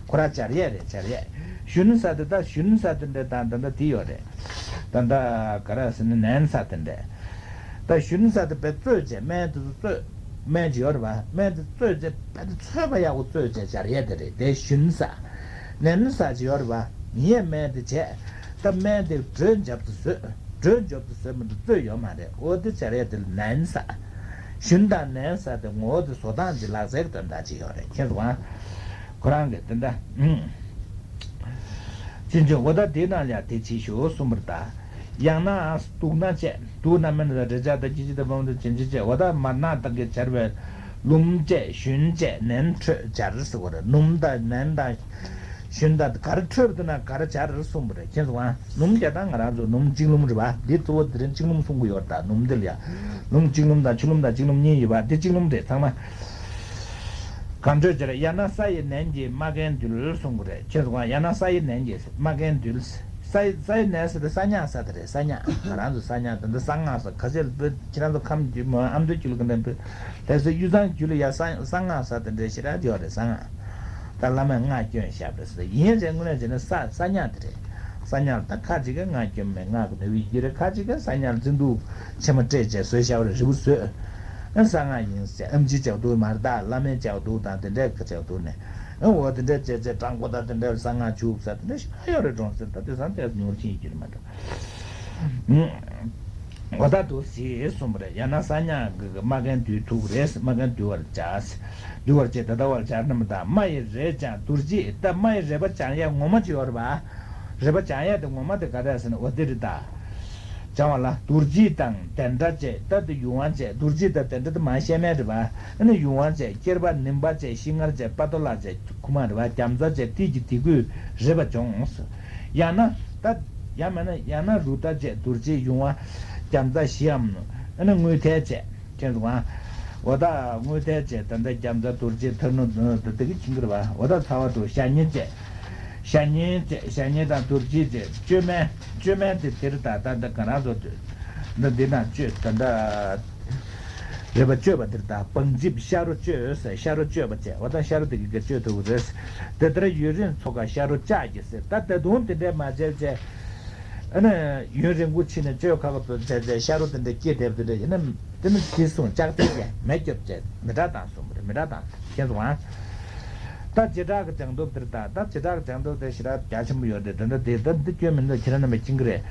ཁོ་ར་སྦྱར་ཡས་རེད། སྦྱར་ཡས་ཞུན་ས་དེ། ད་ཞུན་ས་དེ་འདྲ་དང་ད་ད་དེ་ཡོད་རེད། ད་ད་ག་ར་ཟེར་ན་ནན་ས་དེ་འདྲ། ད་ཞུན་ས་དེ་བས་བཙོས་བྱས་སྨན་དེ་ཚོ་བཙོས། སྨན་ཅིག་ཡོད་རེད་བ། སྨན་དེ་བཙོས་བྱས་བས་དེ་ཚོས་པ་ཡག་པོ་བཙོས་བྱས་སྦྱར་ཡས་དེ་རེད། དེ་ཞུན་ས། ནན་ས་ཅིག་ཡོད་རེད་བ། ཡིན་ཡས་སྨན་དེ་བྱས། ད་སྨན་དེ་དྲོད་འཇབ་ཏུ་བཟོས། དྲོད་འཇབ་ཏུ་བཟོས་མི་འདུག་བཙོས་ཡོད་མ་རེད། འོ་དེ་སྦྱར་ཡས་དེ་ལ་ནན་ས། ཞུན་དང་ནན་ས་དེ་ངོ་བོ་དེ་བཟོ་སྟངས་ཀྱི་ལག་རྩལ་གྱི་དོན་དག་ཅིག་ཡོད་རེད། ཁྱེད་ཚོ་ཨ། ཁོ་རང་གི་དེ་འདྲ། ཨུམ། ཅི་འཇོག་འོ་ད་དེ་རྣམས་ལ་དེ་ཅི་ཞུ་གསུངས་པར་གདའ། ཡང་ན་དུག་སྣ་བཅས། དུག་སྣ་སྨན་དང་རེག་བྱ་དང་སྐྱེ་མཆེད་དང་སྤངས་པ་དང་བྱིན་ཅན་བཅས། འོ་ད་མར་ནག་དང་གིས་སྦྱར་བའི་ལུམ་བཅས་ཞུན་བཅས་ནན་འཕྲོད་སྦྱར་ཟེར་བ་རེད། ལུམ་དང་ནན་དང་ཞུན་དང་ག་རེ་འཕྲོད་པ་དེ་ན་ག་རེ་སྦྱར་གསུངས་པ་རེད། ཁྱེད་ཚོ་ཨ། ལུམ་བཅས་ད་ང་རང་ཚོ་ལུམ་གཅིག་ལུམ་རེད་བ། འདི་གཙོ་བོ་དེ་རིང་གཅིག་ལུམ་གསུང་གི་ཡོད་རེད། ད་ལུམ་འདི་ལ་ཡ་ལུམ་གཅིག་ལུམ་དང་ཆུ་ལུམ་དང་གཅིག་ལུམ་གཉིས་ཡོད་བ། འདི་གཅིག་ལུམ་རེད་ཚང་མ། གང་འཕྲོད་སྦྱར། ཡང་ན་ས་ཡི་ནན་གྱིས་རྨ་རྒན་འདུལ་གསུང་གི་རེད། ཁྱེད་ཚོ་གང་ཡང་ན་ས་ཡི་ནན་གྱིས་རྨ་རྒན་འདུལ། ས་ཡི་ས་ཡི་ནན་ཟེར་དེ་ས་ཉག་ཟེར་དེ་རེད། ས་ཉག་ང་རང་ཚོ་ས་ཉག་དེ་འདི་ས་ཉག་ཟེར། ཁ་ཤས་ལ་བོད་ཁྱེད་རང་ཚོ་ཁམས་རྒྱུད་མ་ཨ་མདོའི་རྒྱུད་ལ་ག་འདྲ་བོད་ལས་ས་གཡུ་གཙང་རྒྱུད་ལ་ཡ་ས་ས་ཉག་ཟེར་དེ་འདྲའི་ཞེ་དྲག་ཡོད་རེད། ས་ཉག་ད་བླ་མས་སྔགས་སྐྱོན་བཞག་པ་རེད་ཟེར། ཡིན་རེད། དངོས་གནས་བྱས་ན་ས་ས་ཉག་དེ་རེད། ས་ཉག་ལ་ད་ཁ་ཅིག་གིས་སྔགས་སྐྱོན་མེད། སྔགས་ཀྱི་ནུས་པ་ཡོད་ཀྱི་རེད། ཁ་ཅིག་གིས་ས་ཉག་ལ་བརྩོན་འགྲུས་ཆེན་མོ་སྤྲད་བྱས་བཟོས་བཞག་པ་རེད། རི་བོ་བཟོས། ཨ་གསང་སྔགས་ཡིན་ཟེར། ཨེམ་ཆིས་བྱས་འདུག་མ་རེད། ད་བླ་མས་བྱས་འདུག་དང་དེ་འདྲས་ཀྱི་བྱས་འདུག་ནས། ཨ་འོ་དེ་འདྲས་བྱས་བྱས་སྤྲང་པོ་དང་དེ་འདྲས་གསང་སྔགས་བྱུག་ཟེར་དེ་འདྲས་ཞེ་དྲག་ཡོད་རེད། གྲོང་གསེབ་ད་དེང་སང་ཏོག་ཙམ་ཉུང་རུ་ཕྱིན་ཡོད་ཀྱི་རེད་མ་གཏོགས། འོ་ད་འདུག་སེ་གསུངས་པ་རེད། ཡང་ན་ས་ཉག་གི་རྨ་རྒན་འདུལ་ཐུབ་རེད། རྨ་རྒན་འདུལ་བར་བྱ། འདུལ་བར་བྱེད་ད་ལྟ་བར་སྦྱར་རྣམས་དང་། རྨ་ཡི་རེག་བྱ་དུར་བྱིད། ད་རྨ་ཡི་རེག་པ་བྱང་ཡས་ངོ་མ་ཅིག་ཡོད་རེད་པ། རེག་པ་བྱང་ཡས་དེ་ངོ་མ་དེ་ག་རེ་ཟེར་ན་འོ་དེ་རེད་ད། བྱང་བ་ལ་དུར་བྱིད་དང་བདེན་ཕྲ་བཅས། ད་དེ་ཡུལ་དབང་བཅས། དུར་བྱིད་དང་བདེན་ཕྲ་དེ་མ་བཤད་མེད་རེད་པ། ཨ་ནི་ཡུལ་དབང་བཅས། སྐྱེར་པ་ནིམ་པ་བཅས། ཤིང་མངར་བཅས། པ་ཏོ་ལ་བཅས། ཁུག་མ་རེད་པ། རྒྱ་མཚོ་བཅས། ཏིལ་གྱི་ལྡེ་གུས་རེག་པ་སྦྱོང་། ཡང་ན་ད་ཡང་མིན་ན་ཡང་ན་རུ་ཏ་བཅས། དུར་བྱིད་ཡུལ་དབང་རྒྱ་མཚོ་བཞིའམ། ཨ་ནི་རྔུལ་ཐལ་བཅས། ཁྱེད་ཚོ་གང་། འོ་ད་རྔུལ་ཐལ་བཅས། ད་ལྟ་རྒྱ་མཚོ་དུར་བྱིད་ཐར་ནུ་དེ་གི་ཁྱིམ་གྱི་རེད་པ། འོ་ད་ཚ་བ་དྲུག་ཞག་ཉི་བཅས། ཤ་ཉེ་བཅས། ཤ་ཉེ་དང་དུར་བྱིད་བཅས། བཅོས་མིན། བཅོས་མིན་དེ་དེར་ད་ད་ད་ག་རང་ཚོ་འདི་འདི་ན་བཅོས་ད་ད་རེ་བ་བཅོས་པ་དེར་ད་བང་རྗིབ་ཤ་རོ་བཅོས་ཟེར། ཤ་རོ་བཅོས་པ་བཅས་འོ་ད་ཤ་རོ་དེ་གི་ག་བཅོས་ཐུབ་ཀྱི་རེད། དེ་ལྟར་ཡུན་རིང་འཚོ་ག་ཤ་རོ་ལྕགས་ཀྱི་ཟེར། ད་ད་དུང་དེ་འདྲའི་མ་བྱས་བྱས། ཨ་ནི་ཡུན་རིང་པོ་ཕྱིན་ནས་བཅོས་ཁག་པོ་བྱས་བྱས་ཤ་རོ་དེ་འདྲ་སྐྱེས་བསྡད་པ་དེ་འདྲ་ཡིན་ན་དེ་ནི་དེ་སོང་ལྕགས་ཐལ་བྱས་མེ་སྐྱོབ་བྱས་མེ་དྲག་བཏང་སོང་བ་རེད། མེ་དྲག་བཏང་མཁྱེན་སོང་ཨ། ད་བྱེ་བྲག་གི་སྦྱང་སྟོབས་དེར་ད་ད་བྱེ་བྲག་གི་སྦྱང་སྟོབས་དེ་ཞེ་དྲག་རྒྱ་ཆེན་པོ་ཡོད་རེད། དེ་འདྲ་དེ་ད་འདི་སྐྱོན་མི་འདུག་ཁྱེད་རང་རྣམ་པས་མཁྱེན་གི་རེད།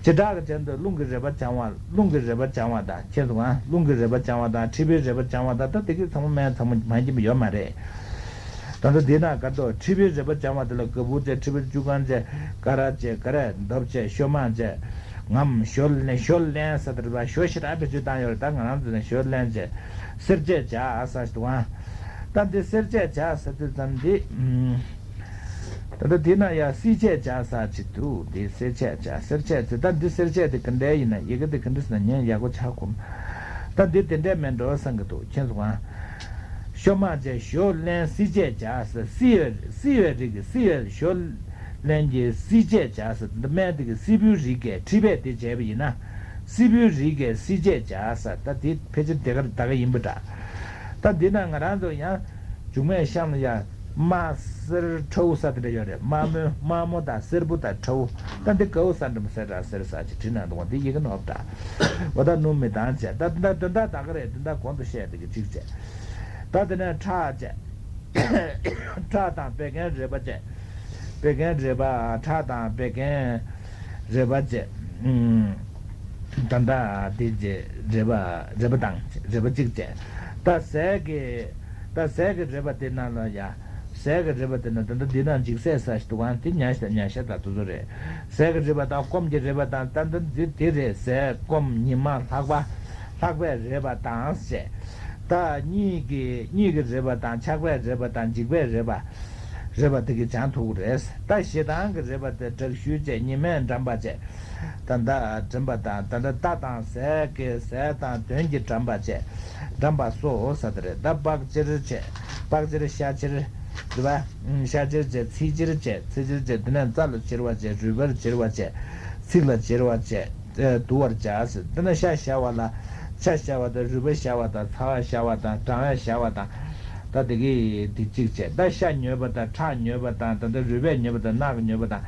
བྱེ་བྲག་གི་སྦྱང་སྟོབས་རླུང་གི་རེག་པ་སྦྱང་བ། རླུང་གི་རེག་པ་སྦྱང་བ་དང་མཁྱེན་སོང་ཨ། རླུང་གི་རེག་པ་སྦྱང་བ་དང་མཁྲིས་པའི་རེག་པ་སྦྱང་བ་དང་ད་དེ་གི་ཚང་མ་སྨན་ཚང་མ་མ་མཁྱེན་པ་ཡོད་མ་རེད། ད་ལྟ་འདི་ན་ག་དོ་མཁྲིས་པའི་རེག་པ་སྦྱང་བ་དེ་ལ་ག་བུ་བྱས། མཁྲིས་པའི་བཅུད་ཁང་བྱས། ཀ་ར་བྱས། ག་རེ་འདབ་བྱས། ཤོ་མ་བྱས། ངམ་ཞོ་ལེན། ཞོ་ལེན་ཟེར་དེ་རེད་པ། ཞོ་ཞེ་དྲག་བེད་སྤྱོད་བཏང་ཡོད་རེད། ད་ང་རང་ཚོ་ནས་ཞོ་ལེན་བྱས། སེར་བྱེས་བྱ་ས་ཞིག་འདུག་ཨ། ད་འདི་སེར་བྱེས་བྱ་ཟེར་དུས་ཙམ་འདི། ད་ལྟ་འདི་ན་ཡ་སྲིད་བྱེས་བྱ་ས་ཅིག་འདུག་འདི་སེར་བྱེས་བྱ་སེར་བྱེས་ཟེར། ད་འདི་སེར་བྱེས་དེ་ག་འདྲའི་ཡིན་ན་ཡི་གེ་དེ་ག་འདྲ་ཟེར་ན་ཉན་ཡག་པོ་ཆགས་གོ། ད་འདི་དེ་འདྲས་མེད་འགྲོ་བསམ་གི་འདུག་མཁྱེན་སོང་ཨ། ཤོ་མ་བྱས། ཞོ་ལེན། སྲིད་བྱེས་བྱ་ཟེར། སྲིད་ཡོད་སྲིད་ཡོད་རིགས་ཀྱི་སྲིད་ཡོད་ཞོ་ལེན་གྱི་སྲིད་བྱེས་བྱ་ཟེར། འདི་སྨན་དེ་གི་སྲིད་བུའི་རིགས་ཀྱི་མཁྲིས་པས་དེ་བྱས་པ་ཡིན་ན། སྲིད་བུའི་རིགས་ཀྱི་སྲིད་བྱེས་བྱ་ཟེར། ད་དེ་ཕལ་ཆེར་དེ་ག་ད་ག་ཡིན་པ་འདྲ། ད་འདི་ན་ང་རང་ཚོ་ཡང་འབྱུང་བའི་གཤམ་ལ་ཡ་དམར་སེར་ཁྲ་བོ་ཟེར་དེ་འདྲ་ཡོད་རེད། དམར་མོ་དམར་མོ་དང་སེར་པོ་དང་ཁྲ་བོ། ད་འདི་ག་བོ་ཟེར་འདྲ་མོ་ཟེར་འདྲ་སེར་ཟེར་ཅིག་བྲིས་ན་འདུག་འདི་ཡི་གེ་ནོར་འདྲ། འོ་ད་སྣུམ་མི་དང་བྱས། ད་ད་དོན་དག་ད་ག་རེད། དོན་དག་གོང་དུ་བཤད་དེ་གི་གཅིག་བྱས། ད་དེ་ནས་ཁྲག་བྱས། ཁྲག་དང་བད་ཀན་རེག་པ་བྱས། བད་ཀན་རེག་པ། ཁྲག་དང་བད་ཀན་རེག་པ་བྱས། ཨུམ། ད་ལྟ་དེ་རྗེས་རེག་པ་རེག་པ་དང་རེག་པ་གཅིག་བྱས། ད་ཟས་ཀྱི་ད་ཟས་ཀྱི་རེག་པ་དེ་ནང་ལ་ཡ། ཟས་ཀྱི་རེག་པ་དེ་ནང་ད་ལྟ་འདི་ནང་འཇིག་ཟས་ཟ་ཞིག་འདུག་ག་དེ་ཉ་ཤ་ཉ་ཤ་དང་དེ་ཚོ་རེད། ཟས་ཀྱི་རེག་པ་དང་སྐོམ་གྱི་རེག་པ་དང་ད་ལྟ་འདི་དེ་རེད། ཟས་སྐོམ་ཉི་མ་ལྷགས་པ། ལྷགས་པའི་རེག་པ་དང་བྱས། ད་གཉིད་ཀྱི་གཉིད་ཀྱི་རེག་པ་དང་ཆགས་པའི་རེག་པ་དང་འཇིགས་པའི་རེག་པ། རེག་པ་དེ་གི་སྦྱང་ཐུབ་ཀྱི་རེད། ད་ཞེ་སྡང་གི་རེག་པ་དེ་དྲག་ཤུལ་བྱས། གཉིད་སྨན་འགྲམ་པ་བྱས། ད་ད་འགྲམ་པ་དང་ད་ད་རྟ་དང་ཟས་ཀྱི་ཟས་དང་གདོན་གྱི་འགྲམ་པ་བྱས། འགྲམ་པ་སོ་ཟེར་དེ་རེད། ད་པགས་ཅེར་བྱས། པགས་ཅེར་ཤ་ཅེར། རེད་པ། ཤ་ཅེར་བྱས། ཚིལ་ཅེར་བྱས། ཚིལ་ཅེར་བྱས། དེ་ནས་རྩ་ལ་ཅེར་བ་བྱས། རུས་པར་ཅེར་བ་བྱས། ཚིགས་ལ་ཅེར་བ་བྱས། བསྡུ་བར་བྱ་ཟེར། དེ་ནས་ཤ་བཞར་བ་ལ། ཤ་བཞར་བ་དང་རུས་པ་བཞར་བ་དང་ཚ་བ་བཞར་བ་དང་གྲང་བ་བཞར་བ་དང་། ད་དེ་གི་དེ་གཅིག་བྱས། ད་ཤ་མྱོས་པ་དང་ཁྲག་མྱོས་པ་དང་ད་ལྟ་རུས་པས་མྱོས་པ་དང་རྣག་གིས་མྱོས་པ་དང་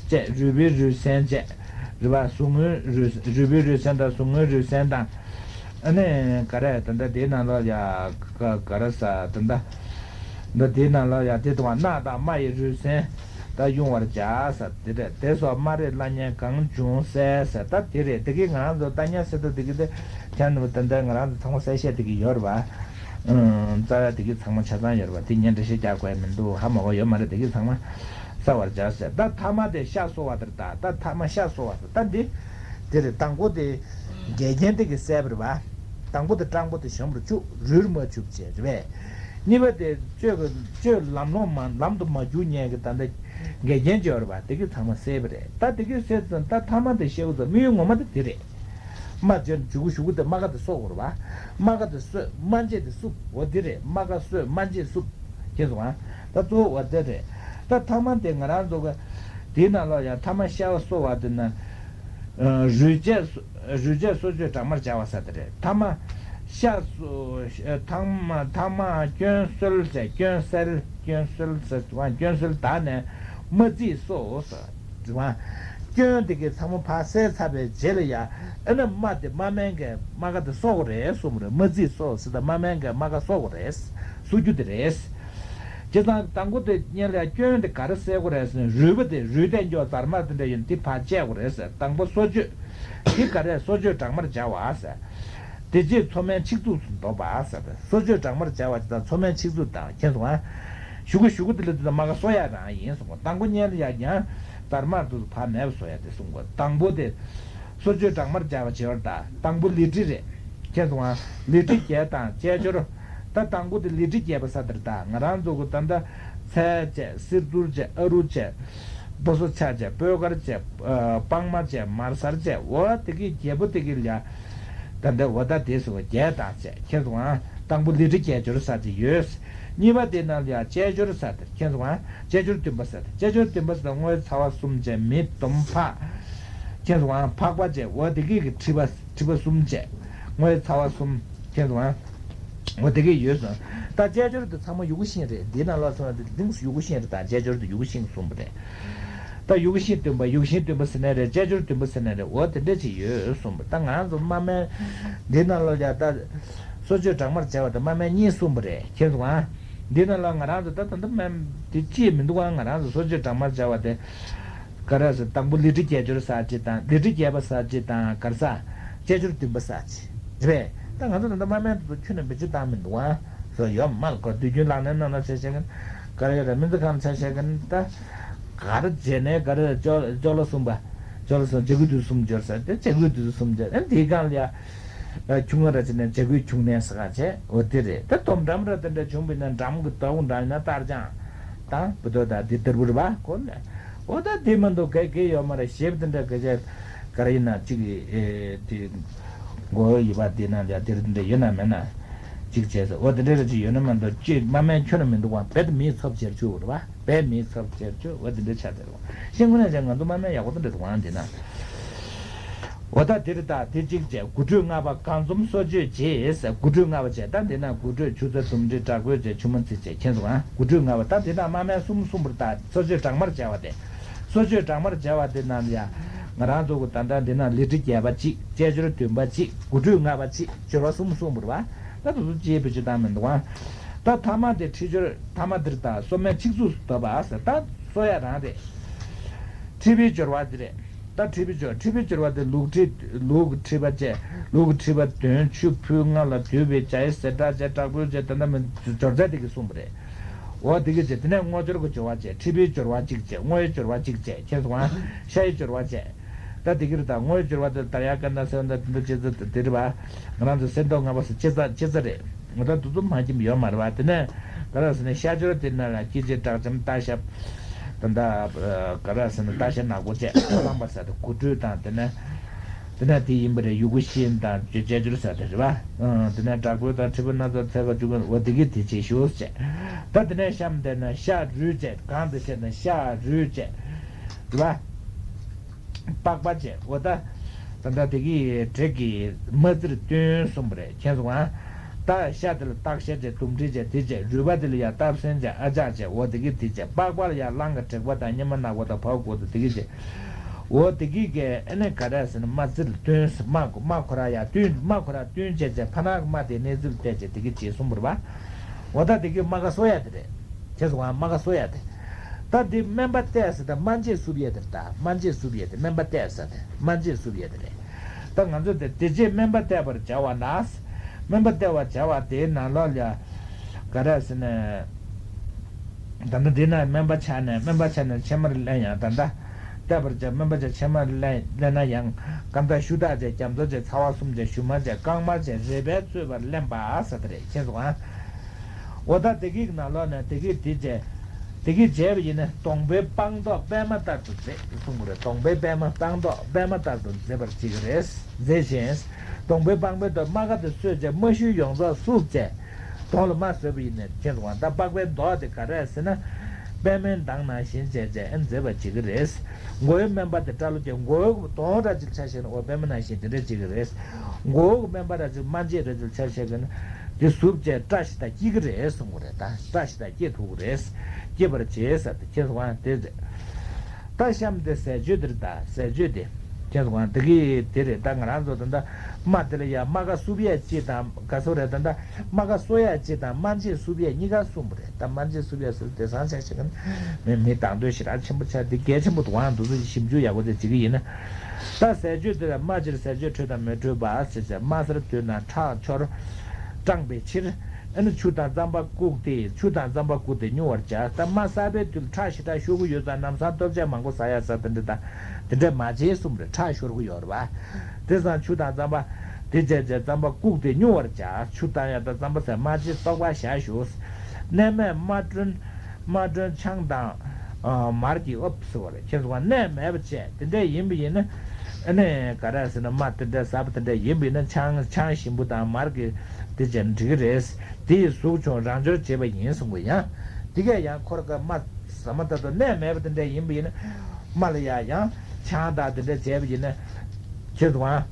བཅས། རུས་པའི་རུས་ཚན་བཅས། རུས་པ་ཟུག་རྔུའི་རུས་རུས་པའི་རུས་ཚན་དང་ཟུག་རྔུའི་རུས་ཚན་དང་། ཨ་ནི་ག་རེ་ད་ལྟ་དེའི་ནང་ལ་ཡ་ག་ག་རེ་ཟ་ད་ལྟ། འདི་དེའི་ནང་ལ་ཡ་དེ་དང་རྣག་དང་རྨ་ཡི་རུས་ཚན་ད་དབྱུང་བར་བྱ་ཟེར་དེ་རེད། དེ་སོགས་རྨ་རེག་བླ་གཉན་གང་བྱུང་གསལ་ཟེར་ད་དེ་རེད། དེ་གི་ང་རང་ཚོ་ལྟ་ཉན་ཟེར་དུས་དེ་གི་དེ་ཁྱེད་རྣམས་ད་ལྟ་ང་རང་ཚོ་ཚང་མ་གསལ་བཤད་དེ་གི་ཡོད་རེད་པ། ཨང་རྩ་བ་དེ་གི་ཚང་མ་ཆ་ཚང་ཡོད་རེད་པ། དེ་ཉན་འགྲེལ་བཤད་རྒྱག་དགོས་མི་འདུག་ཧ་མ་གོ་ཡོད་མ་རེད། དེ་གི་ཚང་མ་གསལ་བར་བྱ་ཟེར། ད་ཐ་མ་དེ་ཤ་གསོ་བ་དེར་ད་ད་ཐ་མ་ཤ་གསོ་བ་ཟེར་ད་འདི་དེ་རེད། དང་པོ་དེ་འགལ་རྐྱེན་དེ་གི་སེལ་བ་རེད་པ། དང་པོ་དེ་སྤྲང་པོ་དེ་གཞོམ་རུ་བཅུག་རུལ་མ་བཅུག་བྱས་རེད་པས། གཉིས་པ་དེ་གཅོད་ཀྱི་གཅོད་ལམ་ལྷོང་མ་ལམ་དུ་མ་འཇུག་ཉན་གྱི་ད་ལྟ་འགལ་རྐྱེན་བྱས་པ་རེད་པ། དེ་གི་ཚང་མ་སེལ་བ་རེད། ད་དེ་གི་སེལ་ཙང་ད་ཐ་མ་དེ་བཤད་དགོས་ཙང་དམིགས་ཡུལ་ངོ་མ་དེ་དེ་རེད། རྨ་བྱས་ཞུ་གུ་ཞུ་གུ་དེ་རྨ་ཁ་དེ་གསོ་དགོས་རེད་པ། རྨ་ཁ་དེ་གསོས། རྨ་རྗེས་དེ་བསུབ། འོ་དེ་རེད། རྨ་ཁ་གསོས། རྨ་རྗེས་བསུབ། ཁྱེད་སོང་ཨ། ད་གཙོ་བོ་འོ་དེ་རེད། ད་ཐ་མ་དེ་ང་རང་ཚོ་གི་དེའི་ནང་ལོགས་ཡང་ཐ་མ་ཤ་བ་གསོ་བ་དེ་ན། རུས་བཅས་སོ་རུས་བཅས་གསོ་བཅོས་གྲང་མར་སྦྱར་བ་ཟེར་དེ་རེད། ཐ་མ་ཤ་གསོ་ཐ་མ་ཐ་མ་སྐྱོན་སེལ་ཟེར། སྐྱོན་སེལ་སྐྱོན་སེལ་ཟེར་བ་སྐྱོན་སེལ་ད་ནས་རྨ་རྩིས་གསོ་ཟེར་བ། སྐྱོན་དེ་གའི་ཚང་མ་ཕར་སེལ་ཚར་བའི་རྗེས་ལ་ཡ་ཨ་ནི་རྨ་དེ་རྨ་སྨན་གྱི་རྨ་ཁ་དེ་གསོ་དགོས་རེད་གསུངས་པ་རེད། རྨ་རྩིས་གསོ་ཟེར་ད་རྨ་སྨན་གྱི་རྨ་ཁ་གསོ་དགོས་རེད། གསོ་རྒྱུ་དེ་རེད། བྱས་ཙང་དང་པོ་དེ་སྔོན་ལ་སྐྱོན་དེ་ག་རེ་སེལ་དགོས་རེད་ཟེར་ན་རུས་པ་དེ་རུས་ལྡན་སྐྱོ་རྫ་དམར་དེ་འདྲ་ཡོད་ན་དེ་ཕར་བཅད་དགོས་རེད་ཟེར། དང་པོ་གསོ་བཅོས་དེ་ག་རེ་གསོ་བཅོས་གྲང་མར་སྦྱར་བ་ཟེར། དེ་རྗེས་མཚོ་སྨན་ཆིག་བཙུགས་སུ་འདོགས་པ་ཟེར། གསོ་བཅོས་གྲང་མར་སྦྱར་བ་དེ་དང་མཚོ་སྨན་ཆིག་བཙུགས་དང་ཁྱེད་སོང་ཨ། གཞུག་གུ་གཞུག་གུ་དེ་ལ་དེ་དང་རྨ་ཁ་གསོ་ཡག་རང་ཡིན་གསུངས་པ། དང་པོ་སྔོན་ལ་ཡ་ཡང་རྫ་དམར་དུ་ཕར་མེད་པ་བཟོ་ཡ་དེ་གསུངས་པ། དང་པོ་དེ་གསོ་བཅོས་གྲང་མར་སྦྱར་བ་བྱེད་པར་གདའ། དང་པོ་ལི་ཁྲི་རེད། ཁྱེད་སོང་ཨ། ལི་ཁྲི་བརྒྱད་དང་ཅལ་སྦྱོར། ད་དང་པོ་དེ་ལི་ཁྲི་བརྒྱད་པ་ས་དེར་ད་ང་རང་ཚོ་གི་ད་ལྟ་ཚལ་བཅས་སིལ་ཚུར་བཅས་ཨ་རུ་བཅས་པོ་སོ་ཆ་བཅས་སྤོས་དཀར་བཅས་སྤང་མ་བཅས་མར་སར་བཅས་འོ་དེ་གི་བརྒྱད་པོ་དེ་གི་ལ་ད་ལྟ་འོ་ད་དེ་སོ་བརྒྱད་དང་བཅས་ཁྱེད་སོང་ཨ། དང་པོ་ལི་ཊི་སྐྱེ་སྦྱོར་ཟེར་ཅིག་ཡོད། གཉིས་པ་དེ་ནང་ལ་ཡང་སྐྱེ་སྦྱོར་ཟེར་དེ་མཁྱེན་སོང་ང་། སྐྱེ་སྦྱོར་བདུན་པ་ཟེར་དེ། སྐྱེ་སྦྱོར་བདུན་པ་ཟེར་དེ་དངོས་ཚ་བ་གསུམ་བྱས་མི་དུམ་ཕག་མཁྱེན་སོང་ང་། ཕག་པ་བྱས་འོ་དེ་གི་གི་མཁྲིས་པ་མཁྲིས་པ་གསུམ་བྱས་དངོས་ཚ་བ་གསུམ་མཁྱེན་སོང་ང་། འོ་དེ་གི་ཡོད་སོང་། ད་སྐྱེ་སྦྱོར་དེ་ཚང་མ་ཡུག་ཤིང་རེད། འདི་ནང་ལ་སོང་ན་དེ་གླིང་སུ་ཡུག་ཤིང་རེད། ད་སྐྱེ་སྦྱོར་དེ་ཡུག་ཤིང་གསུམ་པ་རེད། ད་ཡུག་ཤིང་བདུན་པ་ཡུག་ཤིང་བདུན་པ་ཟེར་ནའི་རེད། སྐྱེ་སྦྱོར་བདུན་པ་ཟེར་ནའི་རེད། འོ་དེ་འདྲ་ཅིག་ཡོད་གསུངས་པ། ད་ང་རང་ཚོ་མ་སྨན་འདི་ནང་ལོགས་ལ་ད་གསོ་བཅོས་སྦྲང་མར་སྦྱར་བ་དང་མ་སྨན་གཉིས་གསུངས་པ་རེད། མཁྱེན་སོང་ང་། འདི་ནང་ལ་ང་རང་ཚོ་ད་ད་ད་སྨན་དེ་ཅི་མི་འདུག་ག་ང་རང་ཚོ་གསོ་བཅོས་སྦྲང་མར་སྦྱར་བ་དེ་ག་རེ་ཟེར། དང་པོ་ལི་ཊི་སྐྱེ་སྦྱོར་ཟེར་ཅིག་དང་ལི་ཊི་རྒྱས་པ་ཟེར་ཅིག་དང་ག་རེ་ཟེར། སྐྱེ་སྦྱོར་བདུན་པ་ཟེར་ཅིག་རེད། ད་ང་ཚོ་ད་ད་མ་སྨན་དེ་ཚོ་ཁྱོན་ནས་བེད་སྤྱོད་བཏང་མི་འདུག་ག་སོ་ཡོད་མ་ལ་ཁོ་དུས་རྒྱུན་ལག་ལེན་གནང་ན་ཆ་བཞག་གིན་ག་རེ་ཡོད་རེད། སྨན་རྩིས་ཁང་ཆ་བཞག་གིན་ད་ག་རེ་བྱས་ནས་ག་རེ་ཅོག་ཅོག་ལ་གསུམ་པ། ཅོག་ལ་གསུམ་བྱ་རྒོད་དུ་གསུམ་སྦྱོར་ཟེར་ཏེ་བྱ་རྒོད་དུ་གསུམ་སྦྱོར། ཨ་དེའི་སྒང་ལ་ཡ་ཁྱུང་ང་ར་བྱས་ནས་བྱ་རྒོད་ཁྱུང་ནས་ཟེར་ག་བྱས་འོ་དེ་རེད། ད་དོམ་འགྲམ་ར་དེ་འདྲ་བྱུང་བས་ན་འགྲམ་གི་ཏོག་འགྲམ་ཡིན་ན་གཏར་རྐྱང་དང་བུ་དོ་དང་དེ་ལྟར་བུ་རེད་པ་ཁོ་ནས། འོ་ད་དེ་མ་གཏོགས་ག་གེ་ཡོད་མ་རེད། ཞེས་པ་དེ་འདྲ་ག་བྱས་ག་རེ་ཡིན་ན་གཅིག་ཨེ་དེ། མགོ་བོ་ཡིབ་པ་དེ་ན་ཡ་དེ་རེད། འདི་འདྲ་ཡོད་ན་མེད་ན་གཅིག་བྱས་སོ། འོ་དེ་འདྲ་རེ་ཅིག་ཡོད་ན་མ་གཏོགས་ཅིག་མ་སྨན་ཁྱོན་ནས་མི་འདུག་བ། རྦད་དེ་མིའི་ཚབ་བྱེད་རྒྱུ་རེད་བ། རྦད་མིའི་ཚབ་བྱེད་རྒྱུ་འོ་དེ་འདྲ་ཆགས་བསྡད་རེད་བ། ཤེས་དགོས་ན་ཅིག་ང་ཚོ་མ་སྨན་ཡག་པོ་དེ་འདྲ་འདུག་བ་འདི་ན། འོ་ད་དེ་རེད། ད་དེ་གཅིག་བྱས་དགུ་ཁྲུས་ལྔ་པ་གང་འཛོམས་གསོ་བཅོས་རྗེས་དགུ་ཁྲུས་ལྔ་པ་བྱས། ད་འདི་ན་དགུ་ཁྲུས་ཆུ་ཚ་དུམ་གྲི་དྲག་པོས་བྱས་ཆུ་མ་ཚིག་བྱས་མཁྱེན་སོང་ང་། དགུ་ཁྲུས་ལྔ་པ་ད་འདི་ན་མ་སྨན་གསུམ་གསུམ་པར་ད་གསོ་བཅོས་སྦྲང་མར་བྱ་བ་དེ། གསོ་བཅོས་སྦྲང་མར་བྱ་བ་དེ་ནང་ལ་ཡ། ང་རང་ཚོ་གི་ད་ལྟ་འདི་ན་ལི་ཊི་བརྒྱད་པ་གཅིག་སྐྱེ་སྦྱོར་བདུན་པ་གཅིག་དགུ་ཁྲུས་ལྔ་པ་གཅིག་སྦྱོར་བ་གསུམ་གསུམ་པར་བ། ད་དུ་སུ་ཅིའི་བེད་སྤྱོད་བཏང་མི་འདུག་ཨང་། ད་ཐ་མ་དེ་མཁྲིས་སྦྱོར་ཐ་མ་འདིར་ད་གསོ་སྨན་ཆིག་རྩུབ་སུ་བཏབ་པ་ཟེར། ད་གསོ་ཡ་རང་རེད། མཁྲིས་པའི་སྦྱོར་བ་འདི་རེད། ད་མཁྲིས་པའི་སྦྱོར་མཁྲིས་པའི་སྦྱོར་བ་དེ་ལུག་མཁྲིས་ལུག་མཁྲིས་པ་བཅས་ལུག་མཁྲིས་པ་དོན་ཆུ་ཕུལ་ལྔ་ལ་དུད་པའི་བྱ་ཡི་ཟེར་སྒྲ་བཅས་དྲག་པོའི་བཅས་ད་ལྟ་མི་སྦྱོར་རྫས་དེ་གི་གསུངས་པ་རེད། འོ་དེ་གི་བྱས་དེ་ནས་སྔོ་སྦྱོར་གྱི་སྦྱོར་བ་བཅས་མཁྲིས་པའི་སྦྱོར་བ་གཅིག་བཅས་སྔོ་ཡི་སྦྱོར་བ་གཅིག་བཅས་མཁྱེན་སོང་ང་། ཤ་ཡི་སྦྱོར་བ་བཅས། ད་དེ་གི་རེད། ད་སྔོ་ཡི་སྦྱོར་བ་དེ་ད་ཡ་ཀ་ན་སེ་བ་ད་དེ་འདྲ་ཅི་ཙི་དེ་རེད་བ། ང་རང་ཚོ་སེ་མདོ་སྔ་པ་སུ་ཅི་ཙ་ཅི་ཙ་རེད། ང་ད་དུ་དུ་མ་ཁྱིམ་ཡོད་མ་རེད་བ། དེ་ནས་ག་ར་ཟེར་ནས་ཤ་སྦྱོར་དེ་ན་ལ་སྐྱེ་མཆེད་དྲག་འཇམ་རྟ་ཞབས། ད་ད་ག་ར་ཟེར་ན་རྟ་ཞབས་ནག་པོ་བཅས་ཁོ་རང་པ་ཟེར་དེ་དགུ་ཁྲུས་དང་དེ་ནས། དེ་ནས་དེ་ཡིན་པ་རེད། ཡུ་གུ་ཤིན་དང་ཅེ་ཅེ་ཅུར་ཟེར་དེ་རེད་བ། ཨང་དེ་ནས་དྲག་པོ་དང་མཁྲིས་པ་སྣ་ཚོགས་ཚད་པ་བཅུ་དགུ་འོ་དེ་གི་དེ་བྱེད་ཤོག་ཟེར། ད་དེ་ནས་གཤམ་དེ་ན་ཤ་རུས་བཅས་གང་དུ་བཤད་ན་ཤ་རུས་བཅས་རེད་བ། པགས་པ་བཅས་འོ་ད། ད་ལྟ་དེ་གི་དྲེག་གི་མ་རྩིར་བསྟུན་གསུངས་པ་རེད། མཁྱེན་སོང་ང་། ད་ཤ་དེ་ལ་སྟག་ཤ་བཅས་དུམ་གྲི་བཅས་དེ་བཅས་རུས་པ་དེ་ལ་ཡང་སྟག་སེང་བཅས་ཨ་ཅག་བཅས་འོ་དེ་གི་དེ་བཅས་པགས་པ་ལ་ཡང་གླང་གི་དྲེག་པ་དང་སྙེ་མ་ནག་པོ་དང་བའུ་གོ་དང་དེ་གི་བཅས། འོ་དེ་གི་གི་ཨ་ནི་ག་རེ་ཟེར་ན་མ་རྩིར་བསྟུན་མ་མ་ཁོ་ར་ཡ་བསྟུན་མ་ཁོ་ར་བསྟུན་བྱས་བྱས་ཕ་ནག་གི་མ་དེ་གནས་ཚུལ་བལྟས་བྱས་དེ་གི་བྱས་གསུངས་པ་རེད་པ། འོ་ད་དེ་གི་རྨ་ཁ་གསོ་ཡ་དེ་རེད། ཁྱེད་ཚོ་ང་རྨ་ཁ་གསོ་ཡ་དེ། ད་འདི་སྨན་པ་བལྟས་ཟེར་ད་སྨན་དཔྱད་སུབ་ཡ་དེ་རེད། ད་སྨན་དཔྱད་སུབ་ཡ་དེ་སྨན་པ་བལྟས་ཟེར་དེ་སྨན་དཔྱད་སུབ་ཡ་དེ་རེད། ད་ང་ཚོ་དེ་དེ་རྗེས་སྨན་པ་བལྟས་པར་བྱ་བ་ན། སྨན་པ་བལྟས་པར་བྱ་བ་དེའི་ནང་ལོགས་ལ་ག་རེ་ཟེར་ན། ད་ལྟ་འདི་ན་སྨན་པ་ཆགས་ནས་སྨན་པ་ཆགས་ནས་ཕྱེ་མར་ལེན་ཡང་ད་ལྟ་བལྟས་པར་བྱ་སྨན་པ་ཆགས་ཕྱེ་མར་ལེན་ལེན་ན་ཡང་སྐམ་ད་ཤུ་དག་བཅས་རྒྱ་མཚོ་བཅས་ཚ་བ་གསུམ་བཅས་ཞུ་མ་བཅས་རྐང་མ་བཅས་རེ་བལ་རྩོད་པར་ལེན་པ་ཟེར་དེ་རེད། ཁྱེད་ཚོ་ཨ། འོ་ད་དེ་གི་ནང་ལོགས་ནས་དེ་གི་དེ་བྱས། དེ་གི་བྱས་པ་ཡིན་ན་སྡོང་པོའི་སྤང་མདོག་པད་མ་ལྟར་དུ་མཛེས་གསུངས་པ་རེད། སྡོང་པོའི་པད་མ་སྤང་མདོག་པད་མ་ལྟར་དུ་མཛེས་པར་བྱེད་ཀྱི་རེད། མཛེས་ཤིང་། སྡོང་པོའི་པགས་པའི་མདོག་རྨ་ཁ་དེ་གསོས་བྱས་རྨ་ཤུལ་ཡོངས་རྫོགས་བསུབས་བྱས། སྡོང་ལ་རྨ་བཟོས་པ་ཡིན་ན་ཁྱེད་ཚོ་ད་པགས་པའི་མདོག་དེ་ག་རེ་ཟེར་ན། པད་མའི་མདངས་ནང་བཞིན་བྱས་བྱས་མཛེས་པར་བྱེད་ཀྱི་རེད། མགོ་བོའི་སྨན་པ་དེ་སྐྲ་ལོ་ཀྱི་མགོ་བོའི་མདོག་འདྲ་ཅིག་ཆ་བཞག་ན་འོ་པད་མ་ནང་བཞིན་དེ་འདྲ་བྱེད་ཀྱི་རེད། མགོ་བོའི་སྨན་པ་འདྲ་ཅིག་སྨན་དཔྱད་རེ་ཅིག་ཆ་བཞག་ན། དེ་གཟུགས་བཅས་སྐྲ་ཞིག་དང་སྐྱེ་གི་རེད་གསུང་གི་རེད། ད་སྐྲ་ཞིག་དང་སྐྱེ་ཐུབ་ཀྱི་རེད། སྐྱེ་བར་བྱེད་ཟེར་ཏེ་ཁྱེད་ཚོ་གང་དེ་རེད། ད་གཤམ་དེ་ཟས་སྤྱོད་འདིར་ད་ཟས་སྤྱོད་དེ། ཁྱེད་ཚོ་གང་དེ་གི་དེ་རེད། ད་ང་རང་ཚོ་ད་ལྟ་རྨ་དེ་ལ་ཡ་རྨ་ཁ་སུབ་ཡས་ཅིག་དང་ག་ཚོད་རེད། ད་ལྟ་རྨ་ཁ་གསོ་ཡས་ཅིག་དང་སྨན་དཔྱད་སུབ་ཡས་གཉིས་ཀ་གསུངས་པ་རེད། ད་སྨན་དཔྱད་སུབ་ཡས་ཟེར་དེ་སང་ཆ་ཞིག་གི་མི་མི་དང་དོད་ཞེ་དྲག་ཆེན་པོ་ཆགས་དེ་གལ་ཆེན་པོ་འདུག་ཨང་། འདུག་ཚོད་ཞིབ་འཇུག་ཡག་པོ་དེ་བྱེད་ཀྱི་ཡིན་ན། ད་ཟས་སྤྱོད་དེ་ལ་རྨ་ཕྱིར་ཟས་སྤྱོད་འཕྲོད་དང་མི་འཕྲོད་པ་ཟེར་ཟེར། རྨ་གསར་དུས་ན་ཁྲག་འཆོར་སྐྲངས་པའི་ཕྱིར། ཨ་ནི་ཆུ་དང་རྩམ་པ་བཀུག་སྟེ་ཆུ་དང་རྩམ་པ་བཀུག་སྟེ་སྨྱུང་བར་བྱ། ད་རྨ་གསར་པའི་དུས་ཁྲག་ཞེ་དྲག་ཤོར་གྱི་ཡོད་ཙང་ལམ་སང་ལྟོ་ཆས་མང་པོ་ཟ་ཡ་ཟ་དེ་འདྲ་དང་དེ་འདྲ་མ་བྱེད་གསུངས་པ་རེད། ཁྲག་ཤོར་གྱི་ཡོད་རེད་པ། དེ་སང་ཆུ་དང་རྩམ་པ་དེ་བྱས་བྱས་རྩམ་པ་བཀུག་སྟེ་སྨྱུང་བར་བྱ། ཆུ་བཏང་ཡ་དང་རྩམ་པ་ཟ་མ་བྱེད། སོགས་པ་བཞག་ཞུ། གནས་མལ་རྨ་སྒྲོན་རྨ་སྒྲོན་ཆང་དང་མར་གྱིས་ཨོབ་ཟེར་བ་རེད། ཁྱེད་ཚོ་ག་གནས་མེད་པ་བྱས་དེ་འདྲ་ཡིན་པ་ཡིན་ན། ཨ་ནི་ག་རེ་ཟེར་ན་རྨ་དེ་འདྲ་ཟབ་པ་དེ་འདྲ་ཡིན་པ་ཡིན་ན་ཆང་ཆང་ཞིམ་པོ་དང་མར་གྱི་དེ་བྱས་ན་འགྲིག་གི་རེད། དེ་ཡི་གཟུགས་ཀྱང་རང་སྦྱོར་བྱེད་པ་ཡིན་གསུང་གི་ཡང་། དེ་གས་ཡང་ཁོ་ར་གི་རྨ་ཟ་མ་ད་དུ་གནས་མེད་པ་དེ་འདྲ་ཡིན་པ་ཡིན་ན་རྨ་ལ་ཡ་ཡང་ཆང་དང་དེ་འདྲ་བྱས་པ་ཡིན་ན་ཁྱེད་ཚོ་ཨ།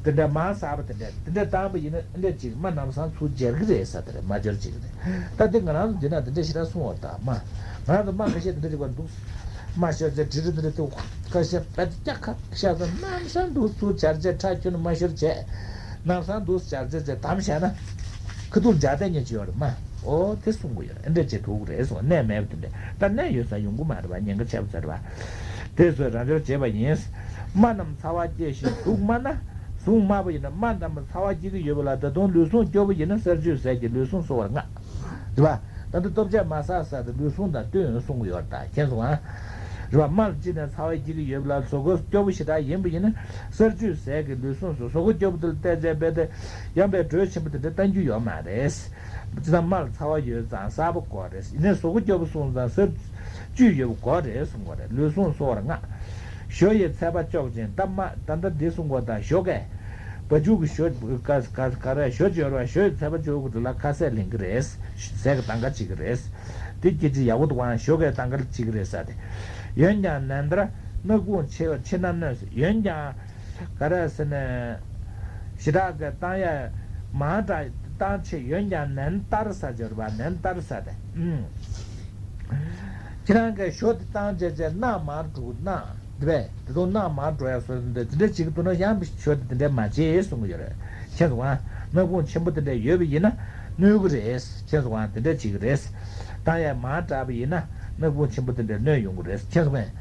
དེ་འདྲ་མར་ཟབ་པ་དེ་འདྲ་དེ་འདྲ་བཏང་པ་ཡིན་ན་འདི་འདྲ་ཅིག་རྨ་ལམ་སང་ཚུར་འབྱར་གི་རེད་ཟེར། དེ་རེད་མ་འབྱོར་ཅིག་རེད། ད་འདི་ང་རང་ཚོ་འདི་ན་འདི་འདྲ་ཞེ་དྲག་གསུང་བ་ད་རྨ། ང་རང་ཚོ་རྨ་ཁ་ཤས་འདི་འདྲ་ཅིག་པ་འདུག་རྨ་ཤོར་ཚེ་འབྲི་རུ་འདི་འདྲ་འདུག་ཁ་ཤས་བེད་ཀྱག་ཁ་ཤས་ཚོ་ལམ་སང་འདུག་ཚུར་འབྱར་བྱས་ཁྲག་ཁྱོན་མ་ཤོར་བྱས། ལམ་སང་འདུག་འབྱར་བྱས་བྱས་དམ་བཞག་ན། ཁ་ཐུག་འབྱར་བསྡད་ཉེན་ཅིག་ཡོད་རེད་མ། ཨོ་དེ་གསུང་གི་ཡོད་རེད། འདི་འདྲ་བྱེད་ཐུབ་ཀྱི་རེད་གསུང་། གནས་མེད་པ་དེ་འདྲ་ད་གནས་ཡོད་ས་ཡོང་གི་མ་རེད་པ། ཉེན་ཁ་ཆེ་པོ་ཚ་རེད་པ། དེ་ཚོས་རང་སྦྱོར་བྱེད་པ་ཡིན། རྨ་རྣམས་ཚ་བ་སྐྱེད་ཞིང་དུག་དམར་ན། ཟུངས་དམར་པོ་ཡིན་ན་རྨ་རྣམས་ཚ་བ་སྐྱེད་ཀྱི་ཡོད་པ་ལ་ད་དུང་ལུས་ཟུངས་སྐྱོ་པོ་ཡིན་ན་གསར་བཅོས་ཟས་ཀྱིས་ལུས་ཟུངས་གསོ་བར་བསྔགས། རེད་པ། ད་ལྟ་ལྟོ་ཆས་མ་ཟ་ས་དེ་ལུས་ཟུངས་དང་བསྟུན་ཡོང་གསུང་གི་ཡོད་རེད། ད་མཁྱེན་སོང་ཨ། རེད་པ། རྨ་ལ་ཅི་ནས་ཚ་བ་སྐྱེད་ཀྱི་ཡོད་པ་ལ་གཟུགས་པོ་སྐྱོ་པོ་ཞེ་དྲག་ཡིན་པ་ཡིན་ན་གསར་བཅོས་ཟས་ཀྱིས་ལུས་ཟུངས་སུ་གཟུགས་པོ་སྐྱོ་པོ་དེ་ལ་བལྟས་ཚད་རྦད་དེ་ཡང་པའི་དྲོད་ཆེན་པོ་དེ་འདྲ་བཏང་རྒྱུ་ཡོད་མ་རེད། ཅི་ལྟར་རྨ་ལ་ཚ་བ་ཡོད་ཙང་གསར་པ་དགོས་རེད། ཡིན་ནའི་གཟུགས་པོ་སྐྱོ་པོ་སོང་ཙང་གསར་བཅོས་ཡོད་པ་དགོས་རེད་གསུང་བ་རེད། ལུས་ཟུངས་གསོ་བར་བསྔགས། ཞོ་ཡི་ཚད་པ་གཅོག་ཅིང་ད་རྨ་ད་ལྟ་འདི་གསུང་གོ་ད་ཞོ་གས། བ་ཕྱུགས་ཀྱི་ཞོ་ག་ག་ག་རེ་ཞོ་ཅིག་ཡོད་རེད་པ། ཞོ་ཡི་ཚད་པ་གཅོག་གི་རེད་ལ་ཁ་ཟས་ལེན་གི་རེད། ཟས་ཀྱི་དང་ག་བྱེད་ཀྱི་རེད། དེ་སྐད་ཅིག་ཡག་པོ་འདུག་ཨང་། ཞོ་གས་དང་ག་བྱེད་ཀྱི་རེད་ཟེར་ཏེ། འོན་ཀྱང་ནན་ཏན་ར་སྣ་ཁུང་ཕྱི་ཕྱི་ན་གནོད་ཟེར། འོན་ཀྱང་ག་རེ་ཟེར་ནས་ཞེ་དྲག་གི་བཏང་ཡ་མང་དྲགས་བཏང་ཆེ། འོན་ཀྱང་ནན་ཏན་ར་ཟེར་གྱི་ཡོད་རེད་པ། ནན་ཏན་ར་ཟེར་ཏེ། ཨུམ། ཁྱེད་རང་གིས་ཞོ་དེ་བཏང་བྱས་བྱས་རྣག་མར་འགྲོ་གི་རྣག་འདི་བས་དེ་དུང་རྣག་མར་འགྲོ་ཡ་བཟོ་འདི་འདི་འདྲ་བྱེད་ཀྱི་འདུག་ན་ཡང་ཞོ་དེ་འདི་འདྲ་མ་བྱེད་གསུང་གི་ཡོད་རེད། མཁྱེན་སོང་ཨ། སྣ་ཁུང་ཆེན་པོ་དེ་འདྲ་ཡོད་པ་ཡིན་ན་གནོད་གི་རེད། མཁྱེན་སོང་ཨ། དེ་འདྲ་བྱེད་ཀྱི་རེད། བཏང་ཡ་མར་དྲགས་པ་ཡིན་ན་སྣ་ཁུང་ཆེན་པོ་དེ་འདྲ་གནོད་ཡོང་གི་རེད། མཁྱེན་སོང་ངས།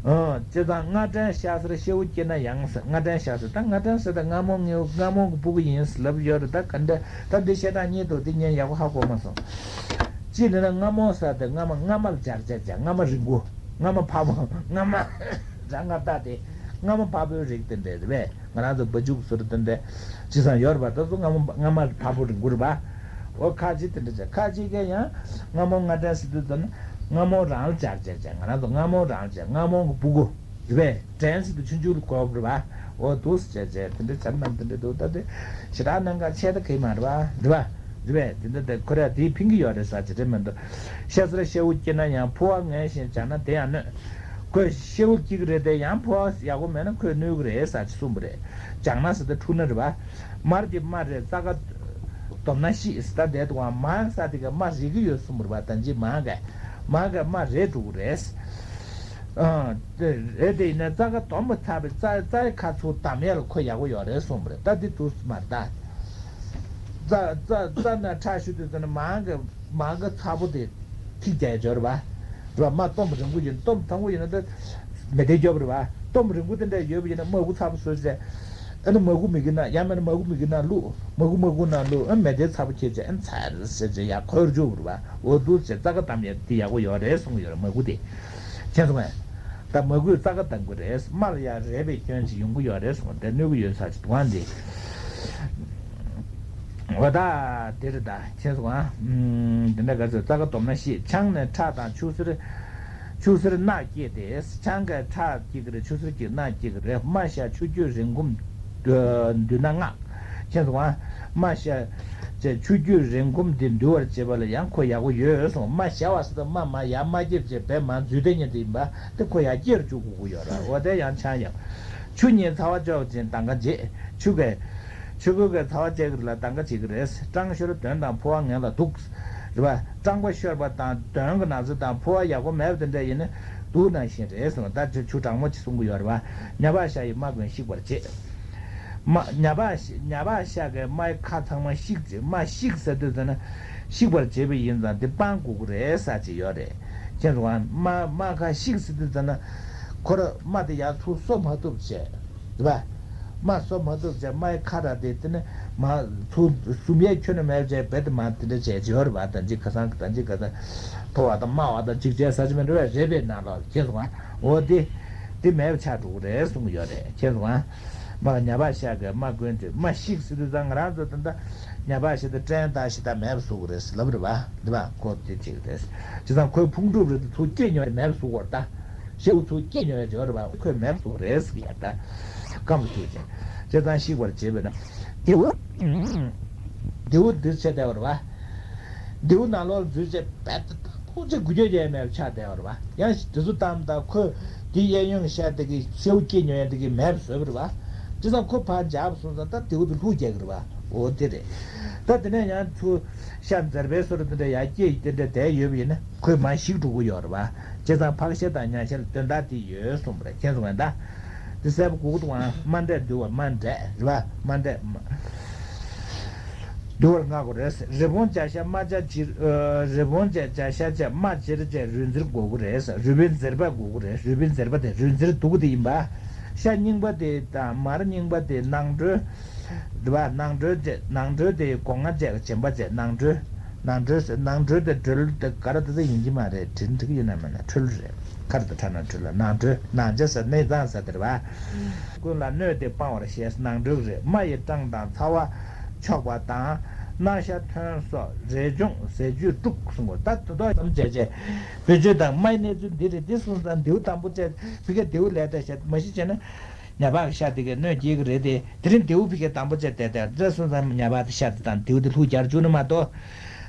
ཨོ། བྱས་ཙང་རྔ་སྒྲོན་ཤ་ཟེར་ཤེའུ་སྐྱེས་ན་ཡང་ཟེར། རྔ་སྒྲོན་ཤ་ཟེར་ད་རྔ་སྒྲོན་ཟེར་ད་རྔ་མོང་ངེའུ་རྔ་མོང་གི་སྤུ་གུ་ཡིན་ཟེར་ལབ་ཡོད་རེད། ད་ག་འདྲ་ད་འདི་བཤད་སྟངས་གཉིས་འདུག་འདི་ངས་ཡག་པོ་ཧ་གོ་མ་སོང་། གཅིག་ནས་ན་རྔ་མོང་ཟེར་ད་རྔ་མ་རྔ་མ་ལ་སྦྱར་བྱས་བྱས་རྔ་མ་རིང་པོ་རྔ་མ་ཕར་པོ་རྔ་མ་ར་རྔ་བཏགས་ཏེ་རྔ་མ་ཕར་པོའི་རིགས་དེ་འདྲ་རེད་པས། ང་རང་ཚོ་བ་ཕྱུགས་ཟེར་དེ་འདྲ་ཅི་ཙམ་ཡོད་རེད་པ། ད་ཚོ་རྔ་མ་རྔ་མ་ཕར་པོ་རིང་པོ་རེད་པ། འོ་ཁ་ཅིག་དེ་འདྲ་བྱས། ཁ་ཅིག་གིས་ཡང་རྔ་མོང་རྔ་སྒྲོན་ཟེར་དུས་ཙམ་ན་རྔ་མོང་རང་ལ་སྦྱར་བྱས་བྱས་ང་རང་ཚོ་རྔ་མོང་རང་ལ་སྦྱར། རྔ་མོང་གི་སྤུ་གུ་རེད་པས། སྒྲོན་ཟེར་དུས་ཆུང་ཆུང་ལ་གོ་དགོས་རེད་པ། འོ་འདུག་སེ་བྱས་བྱས་དེ་འདྲ་བྱས་ན་དེ་འདྲ་འདུག་ད་དེ་ཞེ་དྲག་གནད་འགག་ཆེ་ད་གི་མ་རེད་པ། རེད་པ། རེད་པས། དེ་འདྲ་དེ་ཁོ་ར་དེས་ཕན་གྱི་ཡོད་རེད་ཟེར་གྱི་རེད་མི་འདུག་ཤ་ཟེར་ཤེའུ་སྐྱེས་ན་ཡང་ཕོ་བ་ངན་ཞིང་སྦྱར་ན་དེ་ཡང་གནོད། ཁོས་ཤེའུ་སྐྱེ་གི་རེད་དེ་ཡང་ཕོ་བ་ཡག་པོ་མེད་ན་ཁོས་གནོད་གི་རེད་ཟེར་གྱི་གསུངས་པ་རེད། སྦྱར་ན་ཟེར་དེ་འཁྲུ་ན་རེད་པ། མར་གྱི་རྨ་རེད་རྩ་ཁ་སྡོམ་ན་ཤི་ཟེར། ད་དེ་དུ་བ་མར་ཟེར་དེ་ག་རྨ་རེག་གི་ཡོད་གསུངས་པ་རེད་པ། ད་ཅི་མར་ག་མར་ག་རྨ་རེག་འགྲོ་གི་རེད། ཨ། དེ་རེད་དེ་ཡིན་ན་རྩ་ཁ་སྡོམ་པ་ཚར་བའི་རྩ་རྩའི་ཁ་ཚུར་བསྡམ་ཡ་ལ་ཁོ་ཡག་པོ་ཡོད་རེད་གསུངས་པ་རེད། ད་འདི་འདུག་མ་རེད་ད། རྩ་རྩ་རྩ་ན་ཁྲག་ཤུགས་དུས་ཙམ་ན་མར་ག་མར་ག་ཚ་པོ་དེ་ཐིག་རྒྱག་ཡ་ཡོད་རེད་པ། རེད་པ། རྨ་སྟོབས་རིང་པོ་ཡིན། སྟོབས་ཐང་པོ་ཡིན་ན་ད་མེ་དེ་རྒྱོབ་རེད་པ། སྟོབས་རིང་པོ་དེ་འདྲ་ཡོད་པ་ཡིན་ན་མར་ཁུ་ཚ་པོ་བཟོས་བྱས། ཨ་ནི་མར་ཁུ་མི་གི་ནང་ཡང་མིན་ན་མར་ཁུ་མི་གི་ནང་བླུགས། མར་ཁུ་མར་ཁུ་ནང་བླུགས། ཨ་མེ་དེ་ཚ་པོ་ཁྱེར་བྱས་ཨ་ནི་ཚ་ཟེར་བྱས་ཡར་འཁོར་རྒྱུག་རེད་པ། འོ་འདུག་ཟེར་རྩ་ཁ་བསྡམ་ཡ་དེ་ཡག་པོ་ཡོད་རེད་གསུངས་ཡོད་རེད་མར་ཁུ་དེ། མཁྱེན་སོང་ངས། ད་མར་ཁུས་རྩ་ཁ་བསྡམ་དགོས་རེད། རྨ་ལ་ཡང་རེག་པའི་སྐྱོན་ཅིག་ཡོང་གི་ཡོད་རེད་གསུངས། དེ་གནོད་གི་ཡོད་ས་ཅིག་འདུག་ཨ་འདི། འོ་ད་དེ་རེད་ད། མཁྱེན་སོང་ཨ། ཨུམ། དེ་འདྲ་ག་ཚོད་རྩ་ཁ་སྡོམ་ན་ཤི། ཆང་ནས་ཁྲག་དང་ཆུ་སེར། ཆུ་སེར་རྣག་སྐྱེད་དེ། ཆང་གིས་ཁྲག་སྐྱེད་ཀྱི་རེད། ཆུ་སེར་གྱིས་རྣག་སྐྱེད་ཀྱི་རེད། རྨ་བཤལ་ཆུ་སྐྱོད་རན་འགུམ་འདུས་ན་བསྔགས། མཁྱེན་སོང་ཨ། རྨ་བཤལ་བྱས་ཆུ་སྐྱོད་རན་འགུམ་དེ་འདུལ་བར་བྱེད་པ་ལ་ཡང་ཁོ་ཡག་པོ་ཡོད་གསུངས། རྨ་བཤལ་བ་ཟེར་དུས་རྨ་མར་ཡར་མར་རྒྱབ་བྱས་བེ་མར་འཛུལ་བསྡད་མཁན་དེ་ཡིན་པ། དེ་ཁོ་ཡར་སྐྱེར་བཅུག་དགོས་ཀྱི་ཡོད་རེད། འོ་དེ་ཡང་ཆང་ཡང་། ཆུ་གཉིས་ཚ་བ་གཅོག་ཅིང་དང་ག་འབྱེད། ཆུ་གིས། ཆུ་ཁོལ་གྱིས་ཚ་བ་གཅོག་གི་རེད་ལ་དང་ག་བྱེད་ཀྱི་རེད། སྐྲངས་ཤོར་གདོན་དང་ཕོ་བ་ངན་ལ་དུག་རེད་པ། སྐྲངས་པ་ཤོར་བ་དང་གདོན་གྱི་ན་ཚ་དང་ཕོ་བ་ཡག་པོ་མེད་པ་དེ་འདྲ་ཡིན་ན་དུག་ནང་བཞིན་རེད་གསུངས། ད་ཆུ་ཆུ་གྲང་མོ་ཅིག་གསུང་གི་ཡོད་རེད་པ། ཉ་པ་ཤ་ཡི་རྨ་གོན་བཤིག་པར་བྱེད། མ་ཉ་པ་ཤ་ཉ་པ་ཤ་གི་རྨའི་ཁ་ཚང་མ་བཤིག་ཅིག་རྨ་བཤིག་ཟེར་དུས་ཙམ་ན་བཤིག་པར་བྱེད་པ་ཡིན་ཙང་འདི་སྤང་དགོས་ཀྱི་རེད་ཟེར་ཅིག་ཡོད་རེད། མཁྱེན་སོང་ཨ། རྨ་རྨ་ཁ་བཤིག་ཟེར་དུས་ཙམ་ན་ཁོ་ར་རྨ་དེ་ཡར་ཚུར་གསོ་མ་ཐུབ་བྱས། རེད་པ། རྨ་གསོ་མ་ཐུབ་བྱས་རྨའི་ཁ་ར་དེ་དེ་ནི་མ་ཚུར་ཟུམ་ཡས་ཁྱོན་ནས་མེད་བྱས་རྦད་དེ་མ་དེ་འདྲ་བྱས་ཅིག་ཡོད་རེད་པ། ད་ཅི་ཁ་སང་ད་ཅི་ཁ་སང་མཐོ་བ་དང་དམའ་བ་དང་ཅིག་བྱས་ས་ཅི་མེད་རེད་པ། རེད་པའི་ནང་ལོགས་མཁྱེན་སོང་ཨ། འོ་དེ་དེ་མེད་པ་ཆགས་འགྲོ་གི་རེད་གསུང་གི་ཡོད་རེད། མཁྱེན་སོང་ཨ། མ་ཉ་པ་ཤ་གི་རྨ་གོན་དེ་རྨ་བཤིག་ཟེར་དུས་ཙང་ང་རང་ཚོ་ད་ལྟ་ཉ་པ་ཤ་དེ་སྐྲན་དང་ཤ་དང་མེད་པ་བཟོ་གི་རེད་ལབ་རེད་པ། འདི་པ་ཁོ་དེ་བྱེད་ཀྱི་རེད། བྱས་ཙང་ཁོའི་ཕུང་གྲུབ་རེད་དེ་ཚུར་སྐྱེས་མྱོང་མེད་པ་བཟོ་གི་རེད་ད། ཤེའུ་ཚུར་སྐྱེས་མྱོང་ཡ་བྱོས་རེད་བ། ཁོས་མེར་བཟོ་རེད་ཟེར་ཡ་ད། སྐམ་ཐུག་ཅིང་བྱས་ཙང་ཤི་བར་བྱེད་པས་ན། རྡེའུ། རྡེའུ་འདི་བྱས་བསྡད་པ་རེད་བ། རྡེའུ་ནང་ལོགས་ལ་འཛུལ་བྱས་བད་ད་ད་ཕུག་ཅིག་འགུལ་སྐྱོད་ཡས་མེད་པ་ཆགས་བསྡད་པ་རེད་བ། ཡང་དེ་ཚོ་བཏང་ད་ཁོས་དེ་གཡས་གཡོན་གྱི་ཤ་དེ་གི་ཤེའུ་སྐྱེས་མྱོང་ཡ་དེ་གི་མེར་བཟོས་པ་རེད་བ། བྱས་ཙང་ཁོ་ཕར་འཇགས་པ་སོང་ཙང་ད་རྡེའུ་དེ་ལྷུག་རྒྱག་གི་རེད་བ། འོ་དེ་རེད། ད་དེ་ནས་ཡང་ཚུར་ཤ་འཛེར་བའི་བཟོ་འདྲ་དེ་འདྲ་ཡར་སྐྱེས་དེ་འདྲ་བསྡད་ཡོད་པ་ཡིན་ན་ཁོས་མར་ཞིག་འགྲོ་གི་ཡོད་རེད་བ། བྱས་ཙང་ཕག་ཤ་དང་ཉ་ཤ་ལ་དོན་དག་དེ་ཡོད་གསུངས་པ་རེད། མཁྱེན་སོང་ངས་ད། དེ་གསལ་པོ་གོ་གི་འདུག་ཨང་། རྨ་འབྲས་འདུལ་བར་རྨ་འབྲས་རེད་བ། རྨ་འབྲས། འདུལ་བར་བསྔགས་དགོས་རེད། རི་བོང་བྱ་ཤ་རྨ་བྱ་བྱི། ཨ། རི་བོང་བྱ་བྱ་ཤ་བྱ་རྨ་བྱི་ར་བྱས་རུས་འཛེར་དགོས་ཀྱི་རེད། རུས་པའི་འཛེར་པ་དགོས་ཀྱི་རེད། རུས་པའི་འཛེར་པ་དེ་རུས་འཛེར་སྡུག་དེ་ཡིན་པ། ཤ་རྙིང་པ་དེ་དང་མར་རྙིང་པ་དེ་ནང་ཁྲོལ། རེད་བ། ནང་ཁྲོལ་བྱས། ནང་ཁྲོལ་དེ་སྒོ་ང་བྱས་བྱེམ་པ་བྱས་ནང་ཁྲོལ། ནང་ཁྲོལ་ཟེར། ནང་ཁྲོལ་དེ་ཁྲོལ་དེ་ག་རེ་ད་ད་ཡིན་གྱི་མ་རེད། དྲིལ་འགྲིག་ཡོད་ན་མེད་ན་ཁྲོལ་རེད། ཁ་རེ་ད་ཁྲ་ན་ཁྲོལ་ལ་ནང་ཁྲོལ། ནང་ཆ་ཟེར་གནས་གཙང་ཟེར་དེ་རེད་བ། ཀུན་ལ་གནོད་དེ་སྤང་བར་ཞེས་ནང་ཁྲོལ་རེད། རྨ་ཡི་སྐྲངས་དང་ཚ་བ་ཆོག་པ་དང་། རྣག་ཤ་ཐོན་སོགས་རས་ཆུང་ཟས་བཅུད་དཀྲུགས་གསུངས་པ། ད་དེ་དག་ཙམ་བྱས་བྱས་བེད་སྤྱོད་དང་རྨའི་གནས་ཚུལ་འདི་རེད། འདི་སོང་ཙང་རྡེའུ་དང་པོ་བཅད་ཕི་ཀ་རྡེའུ་ལས་ད་བཤད་མ་གཞི་བྱས་ན། ཉ་པ་གི་ཤ་དེ་གས་གནོད་སྐྱེལ་གི་རེད་དེ། དེ་རིང་རྡེའུ་ཕི་ཀའི་དང་པོ་བྱས་བསྡད་བསྡད་རེད་སོང་ཙང་ཉ་པ་དེ་ཤ་དེ་དང་རྡེའུ་དེ་ལྷུག་རྒྱག་བཅུག་ནི་མ་གཏོགས།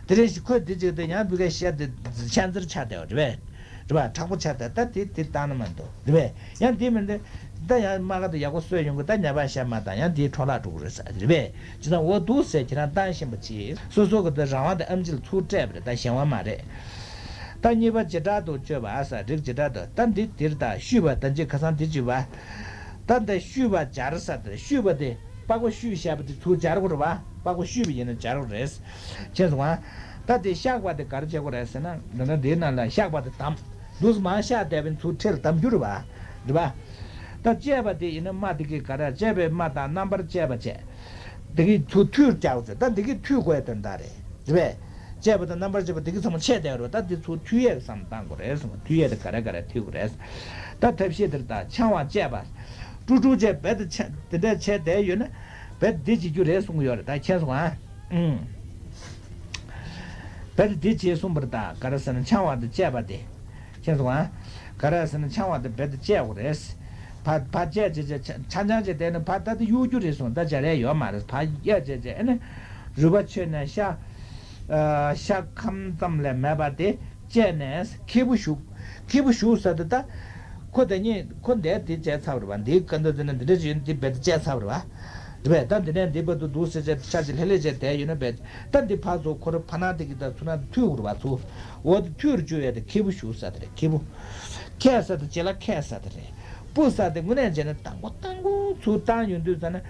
དེ་རིང་ཞིག་ཁོས་དེ་བྱེད་དུས་ཡང་ཕི་ཀའི་ཤ་དེ་ཤ་འཛེར་ཆགས་བསྡད་པ་རེད་པས། རེད་པ། མཁྲེགས་པོ་ཆགས་བསྡད། ད་དེ་དེ་བཏང་ནི་མ་འདུག་རེད་པས། ཡང་དེ་མིན་ཏེ། ད་ཡང་རྨ་ཁ་དེ་ཡག་པོ་གསོས་ཡོང་གི། ད་ཉ་པ་ཤ་མ་བཏང་ཡང་དེའི་འཕྲོ་བརླག་འགྲོ་གི་རེད་ཟེར་རེད་པས། བྱས་ཙང་འོ་འདུག་ཟེར་ཁྱེད་རང་བཏང་ཤེས་པ་བྱེད། སོ་སོ་གི་དེ་རང་དབང་དེ་ཨེམ་ཆི་ལ་ཚུར་སྤྲད་པ་རེད། ད་གཞན་དབང་མ་རེད། ད་གཉིས་པ་བྱེ་བྲག་ཏུ་སྤྱོད་པ་ཟེར། རིགས་བྱེ་བྲག་ཏུ། ད་འདི་འདིར་ད་བཤུས་པ་ད་ཅི་ཁ་སང་འདི་བྱས་པ། ད་འདི་བཤུས་པ་སྦྱར་ཟེར། ད་བཤུས་པ་དེ་པགས་པ་བཤུས་བཞག་པ་དེ་ཚུར་སྦྱར་དགོས་རེད་པ། པགས་པ་བཤུས་པ་ཡིན་ན་སྦྱར་དགོས་རེད། མཁྱེན་སོང་ང་། ད་དེ་བཤགས་པ་དེ་ག་རེ་བྱེད་དགོས་རེད་ཟེར་ན། ད་ལྟ་འདིའི་ནང་ལ་བཤགས་པ་དེ་དམ། འདུག་སེ་མར་བཤགས་བསྡད་པའི་ཚུར་ཁྲིལ་དམ་རྒྱུ་རེད་པ། རེད་པ། ད་བཅད་པ་དེ་ཡིན་ན་རྨ་དེ་གི་ག་རེ་བཅད་པའི་རྨ་དང་རྣམ་པར་བཅད་པ་བཅས། དེ་གི་ཚུར་མཐུད་རྒྱག་ཚེ་ད་འདི་གི་མཐུད་དགོས་དོན་དག་རེད། རེད་པས། བཅད་པ་དང་རྣམ་པར་བཅད་པ་འདི་གི་ཚང་མ་ཆད་བསྡད་རེད། ད་འདི་ཚུར་མཐུད་ཡས་བསམ་བཏང་དགོས་རེད་གསུངས། མཐུད་ཡས་དེ་ག་རེ་ག་རེ་མཐུད་དགོས་རེད། ད་ཐབས་ཤེས་དེར་ད་འཆང་བ་བཅད་པ། དཀྲུག་དཀྲུག་བྱས་རྦད་དེ་ཆ་དེ་འདྲ་བྱས་བསྡད་ཡོད་ན། རྦད་དེ་བྱེད་རྒྱུ་རེད་གསུང་གི་ཡོད་རེད། ད་མཁྱེན་སོང་ང་། ཨུང་། རྦད་དེ་བྱེད་གསུངས་པ་རེད། ད་ག་རེ་ཟེར་ན་འཆང་བ་དེ་བཅད་པ་དེ། མཁྱེན་སོང་ང་། ག་རེ་ཟེར་ན་འཆང་བ་དེ་རྦད་དེ་བཅད་དགོས་རེད། ཕར་ཕར་བཅད་བཅད་བཅད་ཆང་ཆང་བཅད་བསྡད་ན་ཕར་ད་དེ་གཡུག་རྒྱུ་རེད་གསུངས། ད་སྦྱར་ཡས་ཡོད་མ་རེད། ཕར་གཡས་བཅད་བཅད་ཨ་ནི། རུས་པ་ཆོད་ནས་ཤ། ཨ། ཤ་ཁམ་ཙམ་ལས་མེད་པ་དེ་བཅད་ནས་ཁེར་པོ་བཞུགས། ཁེར་པོ་བཞུགས་ཟེར་དུས་ད། ཁོ་དེ་ཉིད་ཁོ་འདིར་དེ་བཅད་ཚར་བ་རེད་པ། འདིའི་སྐད་འདོད་ཟེར་ན་འདི་འདྲ་ཞིག་ཡོད་ན་འདི་རྦད་དེ་བཅད་ཚར་བ་རེད་པ། རེད་པས། ད་འདི་ནས་འདི་བར་དུ་འདུག་སེ་བྱས་ཤ་ཅིག་ལྷེ་ལྷེ་བྱས་བསྡད་ཡོད་ན་རྦད། ད་འདི་ཕར་ཚུར་ཁོ་རང་ཕར་ནང་དེ་གི་ད་ཚུར་ནང་མཐུད་དགོས་རེད་པ། ཚུར། འོ་དེ་མཐུད་རུ་བཅུག་ཡས་དེ་ཁེར་པོ་བཞུགས་ཟེར་དེ་རེད། ཁེར་པོ། ཁད་ཟེར་དེ་རྗེས་ལ་ཁད་ཟེར་དེ་རེད། སྤུ་ཟེར་དེ་དངོས་གནས་བྱས་ན་དང་པོ་དང་པོ་ཚུར་བཏང་ཡོང་དུས་ཙ་ན།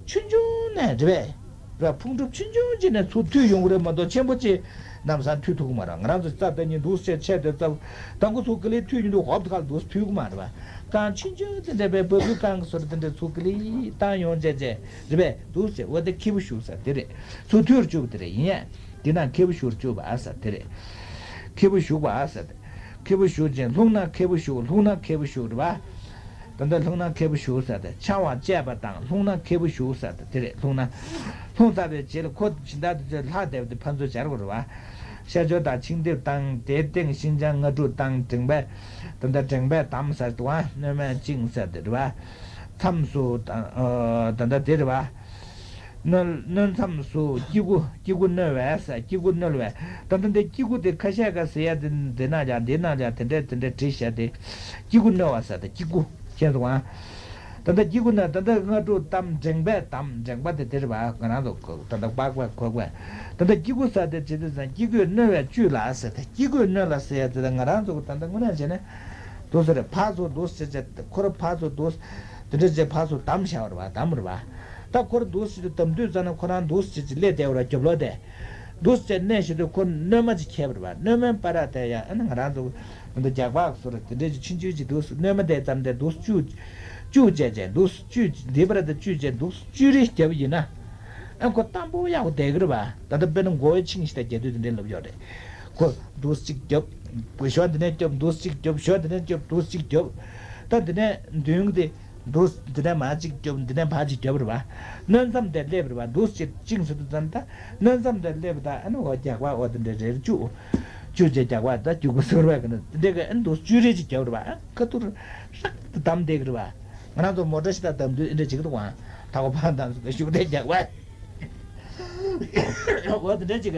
ཆུང་ཆུང་ནས་རེད་པས། ར་ཕུང་གྲུབ་ཆུང་ཆུང་ཅིག་ནས་ཚུར་མཐུད་ཡོང་གི་རེད་མ་གཏོགས་ཆེན་པོ་ཅིག་ལམ་སང་མཐུད་ཐུབ་ཀྱི་མ་རེད། ང་རང་ཚོ་རྩ་ལྟ་ཉིན་འདུག་སེ་ཆད་དེ་རྩ་དང་པོ་ཚུར་ཀི་ལི་མཐུད་ཡོང་དུས་འོབ་ཏེ་ཁ་ལ་འདུག་སེ་མཐུད་ཀྱི་མ་རེད་པ། རྐང་ཆུང་ཆུང་དེ་འདྲ་པའི་བ་སྤུའི་རྐང་གི་བཟོ་འདྲ་དེ་འདྲ་ཚུར་ཀི་ལི་བཏང་ཡོང་བྱས་བྱས་རེད་པས། འདུག་སེ་འོ་དེ་ཁེར་པོ་བཞུགས་ཟེར་དེ་རེད། ཚུར་མཐུད་རུ་བཅུག་པ་དེ་རེད། ཡིན་ཡང་། དེ་ན་ཁེར་པོ་བཞུགས་རུ་བཅུག་པ་ཟེར་དེ་རེད། ཁེར་པོ་བཞུགས་པ་ཟེར་དེ། ཁེར་པོ་བཞུགས་ཅིང་ལྷུང་ན་ཁེར་པོ་བཞུགས། ལྷུང་ན་ཁེར་པོ་བཞུགས་རེད་པ། ད་ལྟ་ལྷུང་ན་ཁེར་པོ་བཞུགས་ཟེར་ཏེ། འཆང་བ་བཅད་པ་དང་ལྷུང་ན་ཁེར་པོ་བཞུགས་ཟེར་ཏེ་དེ་རེད། ལྷུང་ན། ལྷུང་ཚར་བའི་རྗེས་ལ་ཁོ་སྦྱིན་བདག་དེ་ཚོས་ལྷག་བསྡད་པ་དེ་ཕར་ཚུར་སྦྱར་དགོས་རེད་པ། ཤ་སྦྱོར་དང་ཆིང་འདེབས་དང་དེའི་སྟེང་ཤིན་སྦྱངས་ལྔ་དྲུག་དང་འགྲེང་བུས། ད་ལྟ་འགྲེང་བུས་དམ་ཟེར་དུས་སྣོན་མེད་བཅིངས་ཟེར་དེ་རེད་པ། མཚམས་སུ་ད་ད་ལྟ་དེ་རེད་པ། སྣོལ། སྣོལ་མཚམས་སུ་དཀྱིལ་འཁོར། དཀྱིལ་འཁོར་སྣོལ་བས་ཟེར། དཀྱིལ་འཁོར་སྣོལ་བས། ད་ལྟ་འདི་དཀྱིལ་འཁོར་དེ་ཁ་ཤས་ཀ་ཟེར་ཡ་དེ་འདི་ན་ཡ་འདི་ན་ཡ་དེ་འདྲས་དེ་འདྲས་བྲིས་བཞག་སྟེ། དཀྱིལ་འཁོར་སྣོལ་བ་ཟེར་ཏེ་དཀྱིལ་འཁོར་མཁྱེན་སོང་ང་། ད་ལྟ་དཀྱིལ་འཁོར་ན་ད་ལྟ་སྔ་དྲོ་གཏམ་འགྲེང་བས་གཏམ། འགྲེང་བ་དེ་དེ་རེད་པ། ང་རང་ཚོ་ད་ལྟ་པགས་པ་གོ་དགོས། ད་ལྟ་དཀྱིལ་འཁོར་ཟེར་དེ་བྱེད་དུས་ཙང་དཀྱིལ་འཁོར་སྣོལ་བས་བཅུད་ལ་ཟེར་ཏེ། དཀྱིལ་འཁོར་སྣོལ་ལ་ཟེར་ཡ་དེ་ད་ང་རང་ཚོ་ད་ལྟ་དངོས་གནས་བྱས་ན། འདུག་ཟེར་རེད། ཕར་ཚུར་འདུག་ཟེར་བྱས་ཁོ་ར་ཕར་ཚུར་འདུག་དེ་འདྲ་བྱས་ཕར་ཚུར་བསྡམས་བཞག་པ་རེད་པ། བསྡམས་རེད་པ། ད་ཁོ་ར་འདུག་ཟེར་དུས་བསྡམས་དུས་ཙ་ན་ཁོ་རང་འདུག་ཟེར་ཅིག་སླེབས་བསྡད་པ་རེད། རྒྱབ་ལོགས་དེ། འདུག་ཟེར་གནས་བཞག་དུས་ཁོ་སྣོན་མ་ཅིག་འཁྱེར་བ་རེད་པ། སྣོན་མའི་བར་དེ་ཡང་ཨ་ནི་ང་རང་ཚོ་འདི་རྒྱགས་པ་བཟོ་ར་དེ་འདྲ་ཅིག་ཆུང་ཆུང་ཅིག་འདུག་སྣོན་མ་དེ་ཙམ་དེ་འདུག་བཅུག་བཅུག་བྱས་བྱས་འདུག་བཅུག་འདི་བར་དེ་བཅུག་བྱས་འདུག་བཅུག་རེ་བརྒྱབ་ཡིན་ན། ཨ་ཁོ་གཏམ་པོ་ཡག་པོ་བསྡད་ཀྱི་རེད་པ། ད་ལྟ་དཔེར་ན་མགོ་བོའི་ཆིངས་ཤིག་ད་རྒྱག་དུས་དེ་འདྲ་ལབ་ཡོད་རེད། ཁོ་འདུག་གཅིག་རྒྱབ། ཞོ་འདི་ནས་རྒྱབ་འདུག་གཅིག་རྒྱབ། ཞོ་འདི་ནས་རྒྱབ་འདུག་གཅིག་རྒྱབ། ད་འདི་ནས་མདུན་དེ་འདུག་འདི་ནས་མར་གཅིག་རྒྱབ། འདི་ནས་ཕར་གཅིག་རྒྱབ་རེད་པ། སྣོན་མཚམས་དེར་སླེབས་རེད་པ། འདུག་གཅིག་བཅིངས་ཟེར་དུས་ཙམ་ད་སྣོན་མཚམས་དེར་སླེབས་པ་ད་ཨ་ནི་འོ་རྒྱགས་པ་འོ་དེ་འདྲ་རེ་རེ་བཅུག་བཅུ་ཅེས་རྒྱག་པ་ད་རྒྱུག་པ་ཟེར་བ་གི་ནི་འདི་ག་ཨན་དུ་བཅུ་རེ་ཅིག་རྒྱག་རེད་བ། ཁ་ཐུར་ཧྲག་ཏུ་བསྡམས་བསྡད་གི་རེད་བ། ང་རང་ཚོ་མོ་ཊ་ཞིག་ད་བསྡམས་དུས་ཨེ་འདྲ་ཅིག་འདུག་བ། ད་གོ་ཕ་དང་ཚོ་ཤུགས་ལྡན་རྒྱག་པ། འོ་དེ་འདྲ་ཅིག་ག་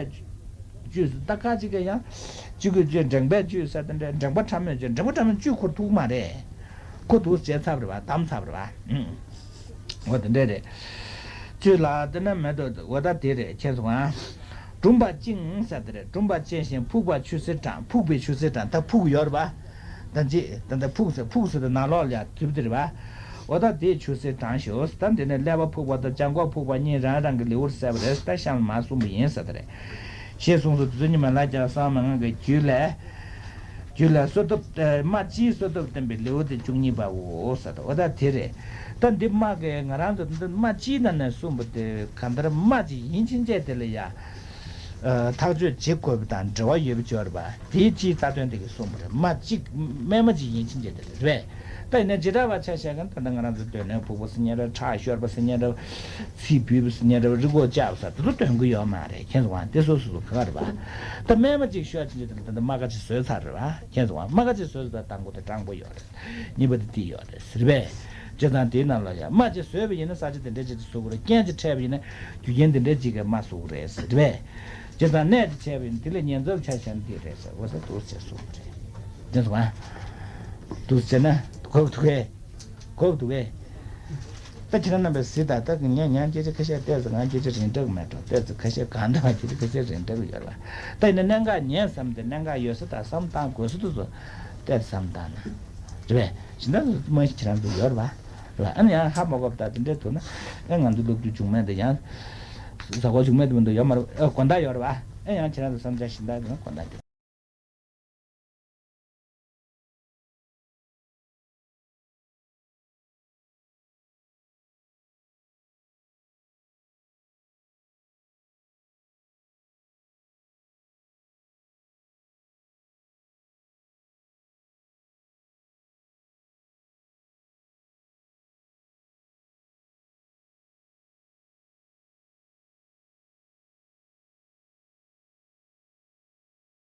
བཅུས་སུ་ད་ཁ་ཅིག་ག་ཡང་གཅིག་གི་བཅུས་འགྲེང་པའི་བཅུས་ས་དེ་འདྲ་འགྲེང་པ་ཕྲ་མོས་བཅུས་འགྲེང་པ་ཕྲ་མོས་བཅུས་ཁུར་ཐུག་མ་རེད། ཁོ་འདུག་བྱས་ཚར་བ་རེད་བ། བསྡམས་ཚར་བ་རེད་བ། ཨུམ། འོ་དེ་འདྲ་རེད། བཅུ་ལ་དེ་ན་མེད་དོ། འོ་ད་དེ་རེད། མཁྱེན་སོང་ང་། གྲུམ་པ་བཅིངས་ཟེར་དེ་རེད། གྲུམ་པ་བཅིངས་ཤིང་ཕུག་པ་ཆུ་སེར་དྲངས། ཕུག་པའི་ཆུ་སེར་དྲངས། ད་ཕུག་ཡོད་རེད་བ། ད་ཅི་ད་ད་ཕུག་ཟེར་ཕུག་ཟེར་དེ་ནང་ལོགས་ལ་ཡ་དུབ་དེ་རེད་བ། འོ་ད་དེའི་ཆུ་སེར་དྲངས་ཤོག་ད་འདི་ནས་ཀླད་པ་ཕུག་པ་དང་བྱང་ཁོག་ཕུག་པ་གཉིས་རང་རང་གི་ལེའུར་གསལ་བ་རེད། ད་གཤམ་ལ་མར་གསུངས་པ་ཡིན་ཟེར་དེ་རེད། ཞེས་གསུངས་སོ། དེ་ཚོ་ཉི་མ་ལ་ཀྱང་གསང་བ་མན་ངག་གི་རྒྱུད་ལས། རྒྱུད་ལ་གསོལ་ཐབས་ཨ་སྨྲ་ལྕེའི་གསོལ་ཐབས་བསྟན་པའི་ལེའུ་སྟེ་བཅུ་གཉིས་པའོ་ཟེར་ཏོ། འོ་ད་དེ་རེད། ད་འདི་སྨྲ་གི་ང་རང་ཚོ་འདི་སྨྲ་ལྕེའི་ནང་ནས་གསུངས་པ་དེ་གང་ལྟར་སྨྲ་ཅིག་ཡིན་ཕྱིན་ཆད་དེ་ལ་ཡ། ཨ་ཐག་གཅོད་བྱེད་དགོས་པ་དང་འབྲེལ་བ་ཡོད་པ་ཅིག་ཡོད་རེད་པ། དེའི་སྤྱིའི་རྩ་དོན་དེ་གི་གསུངས་པ་རེད། སྨྲ་ཅིག་སྨྲས་མ་ཅིག་ཡིན་ཕྱིན་ཆད་དེ་ལ་རེད། ད་ཡིན་ན་བྱེ་བྲག་པ་ཆ་བཞག་གི་ད་ལྟ་ང་རང་ཚོ་སྡོད་གནས་ཕུག་པ་ཟེར་མཁན་རེད། ཁྲག་ཤོར་བ་ཟེར་མཁན་རེད། ཚིག་བུད་པ་ཟེར་མཁན་རེད། རི་མགོ་བཅག་པ་ཟེར་དེ་ཚོ་སྟོན་གི་ཡོད་མ་རེད། མཁྱེན་སོང་ང་། དེ་སོ་སོ་སོ་ག་རེད་པ། ད་སྨྲས་མ་ཅིག་ཤོར་ཕྱིན་ཆད་དེ་ལ་ད་ལྟ་རྨ་ཁ་ཅིག་བཟོས་ཚར་རེད་པ། མཁྱེན་སོང་ང་། རྨ་ཁ་ཅིག་བཟོས་ཚར། ད་དང་པོ་དེ་སྤྲང་པོ་ཡོད་རེད། གཉིས་པ་དེ་དེ་ཡོད་རེད་ཟེར་བས། བྱས་ཙང་དེའི་ནང་ལ་ཡང་སྨྲ་ཅིག་བཟོས་པ་ཡིན་ན་ས་ཆ་དེ་འདྲ་ཅིག་ཏུ་བཟོ་དགོས་རེད། རྐྱེན་ཅིག་འཕྲད་པ་ཡིན་ན་རྒྱུ་རྐྱེན་དེ་འདྲ་ཅིག་གིས་སྨྲ་བཟོ་དགོས་རེད་ཟེར་བས། བྱས་ཙང་གནས་དེ་འཕྲད་པ་ཡིན་ན་དེ་ལ་ཉེན་ཚབས་ཆ་བཞག་ན་དེ་རེད་ཟེར། འོ་ཟེར་འདུག་ཟེར་གསུངས་པ་རེད། དེ་སོང་ང་། འདུག་ཟེར་ན་གོ་བ་འདུག་གས། གོ་བ་འདུག་གས། ད་ཁྱེད་རང་རྣམ་པས་གཟིགས་དང་། ད་ངས་ཉང་སྐད་ཆ་ཁ་ཤས་བལྟས་ཚེ་ང་སྐད་ཆ་རིང་དྲགས་མེད་འགྲོ། བལྟས་ཚེ་ཁ་ཤས་གང་འདྲ་ང་སྐད་ཆ་ཁ་ཤས་རིང་དྲགས་ཡོད་རེད་པ། ད་ཡིན་ན་གནད་འགག་ཉན་བསམ་སྟེ་གནད་འགག་ཡོད་ས་དང་བསམ་བཏང་དགོས་ས་དེ་ཚོ་བལྟས་བསམ་བཏང་ན་རེད་པས། གཞན་དག་ཚོ་མ་གཞི་ཁྱེད་རང་ཚོ་ཡོད་རེད་པ། རེད་པ། ཨ་ནི་ཡང་ཧ་མ་གོ་བ་དང་དེ་འདྲའི་ཐུག་ན་ཨེ་ང་ཚོ་སློབ་ཕྲུག་བྱུང་མེད་དེ་ཡང་གཟའ་འཁོར་བྱུང་མེད་དེ་མི་འདུག་ཡོད་མ་རེད། ཨེ་དགོང་དག་ཡོད་རེད་པ། ཨེ་ཡང་ཁྱེད་རང་ཚོ་བསམ་འཆར་གཞན་དག་ཡོད་ན་དགོང་དག་དེ།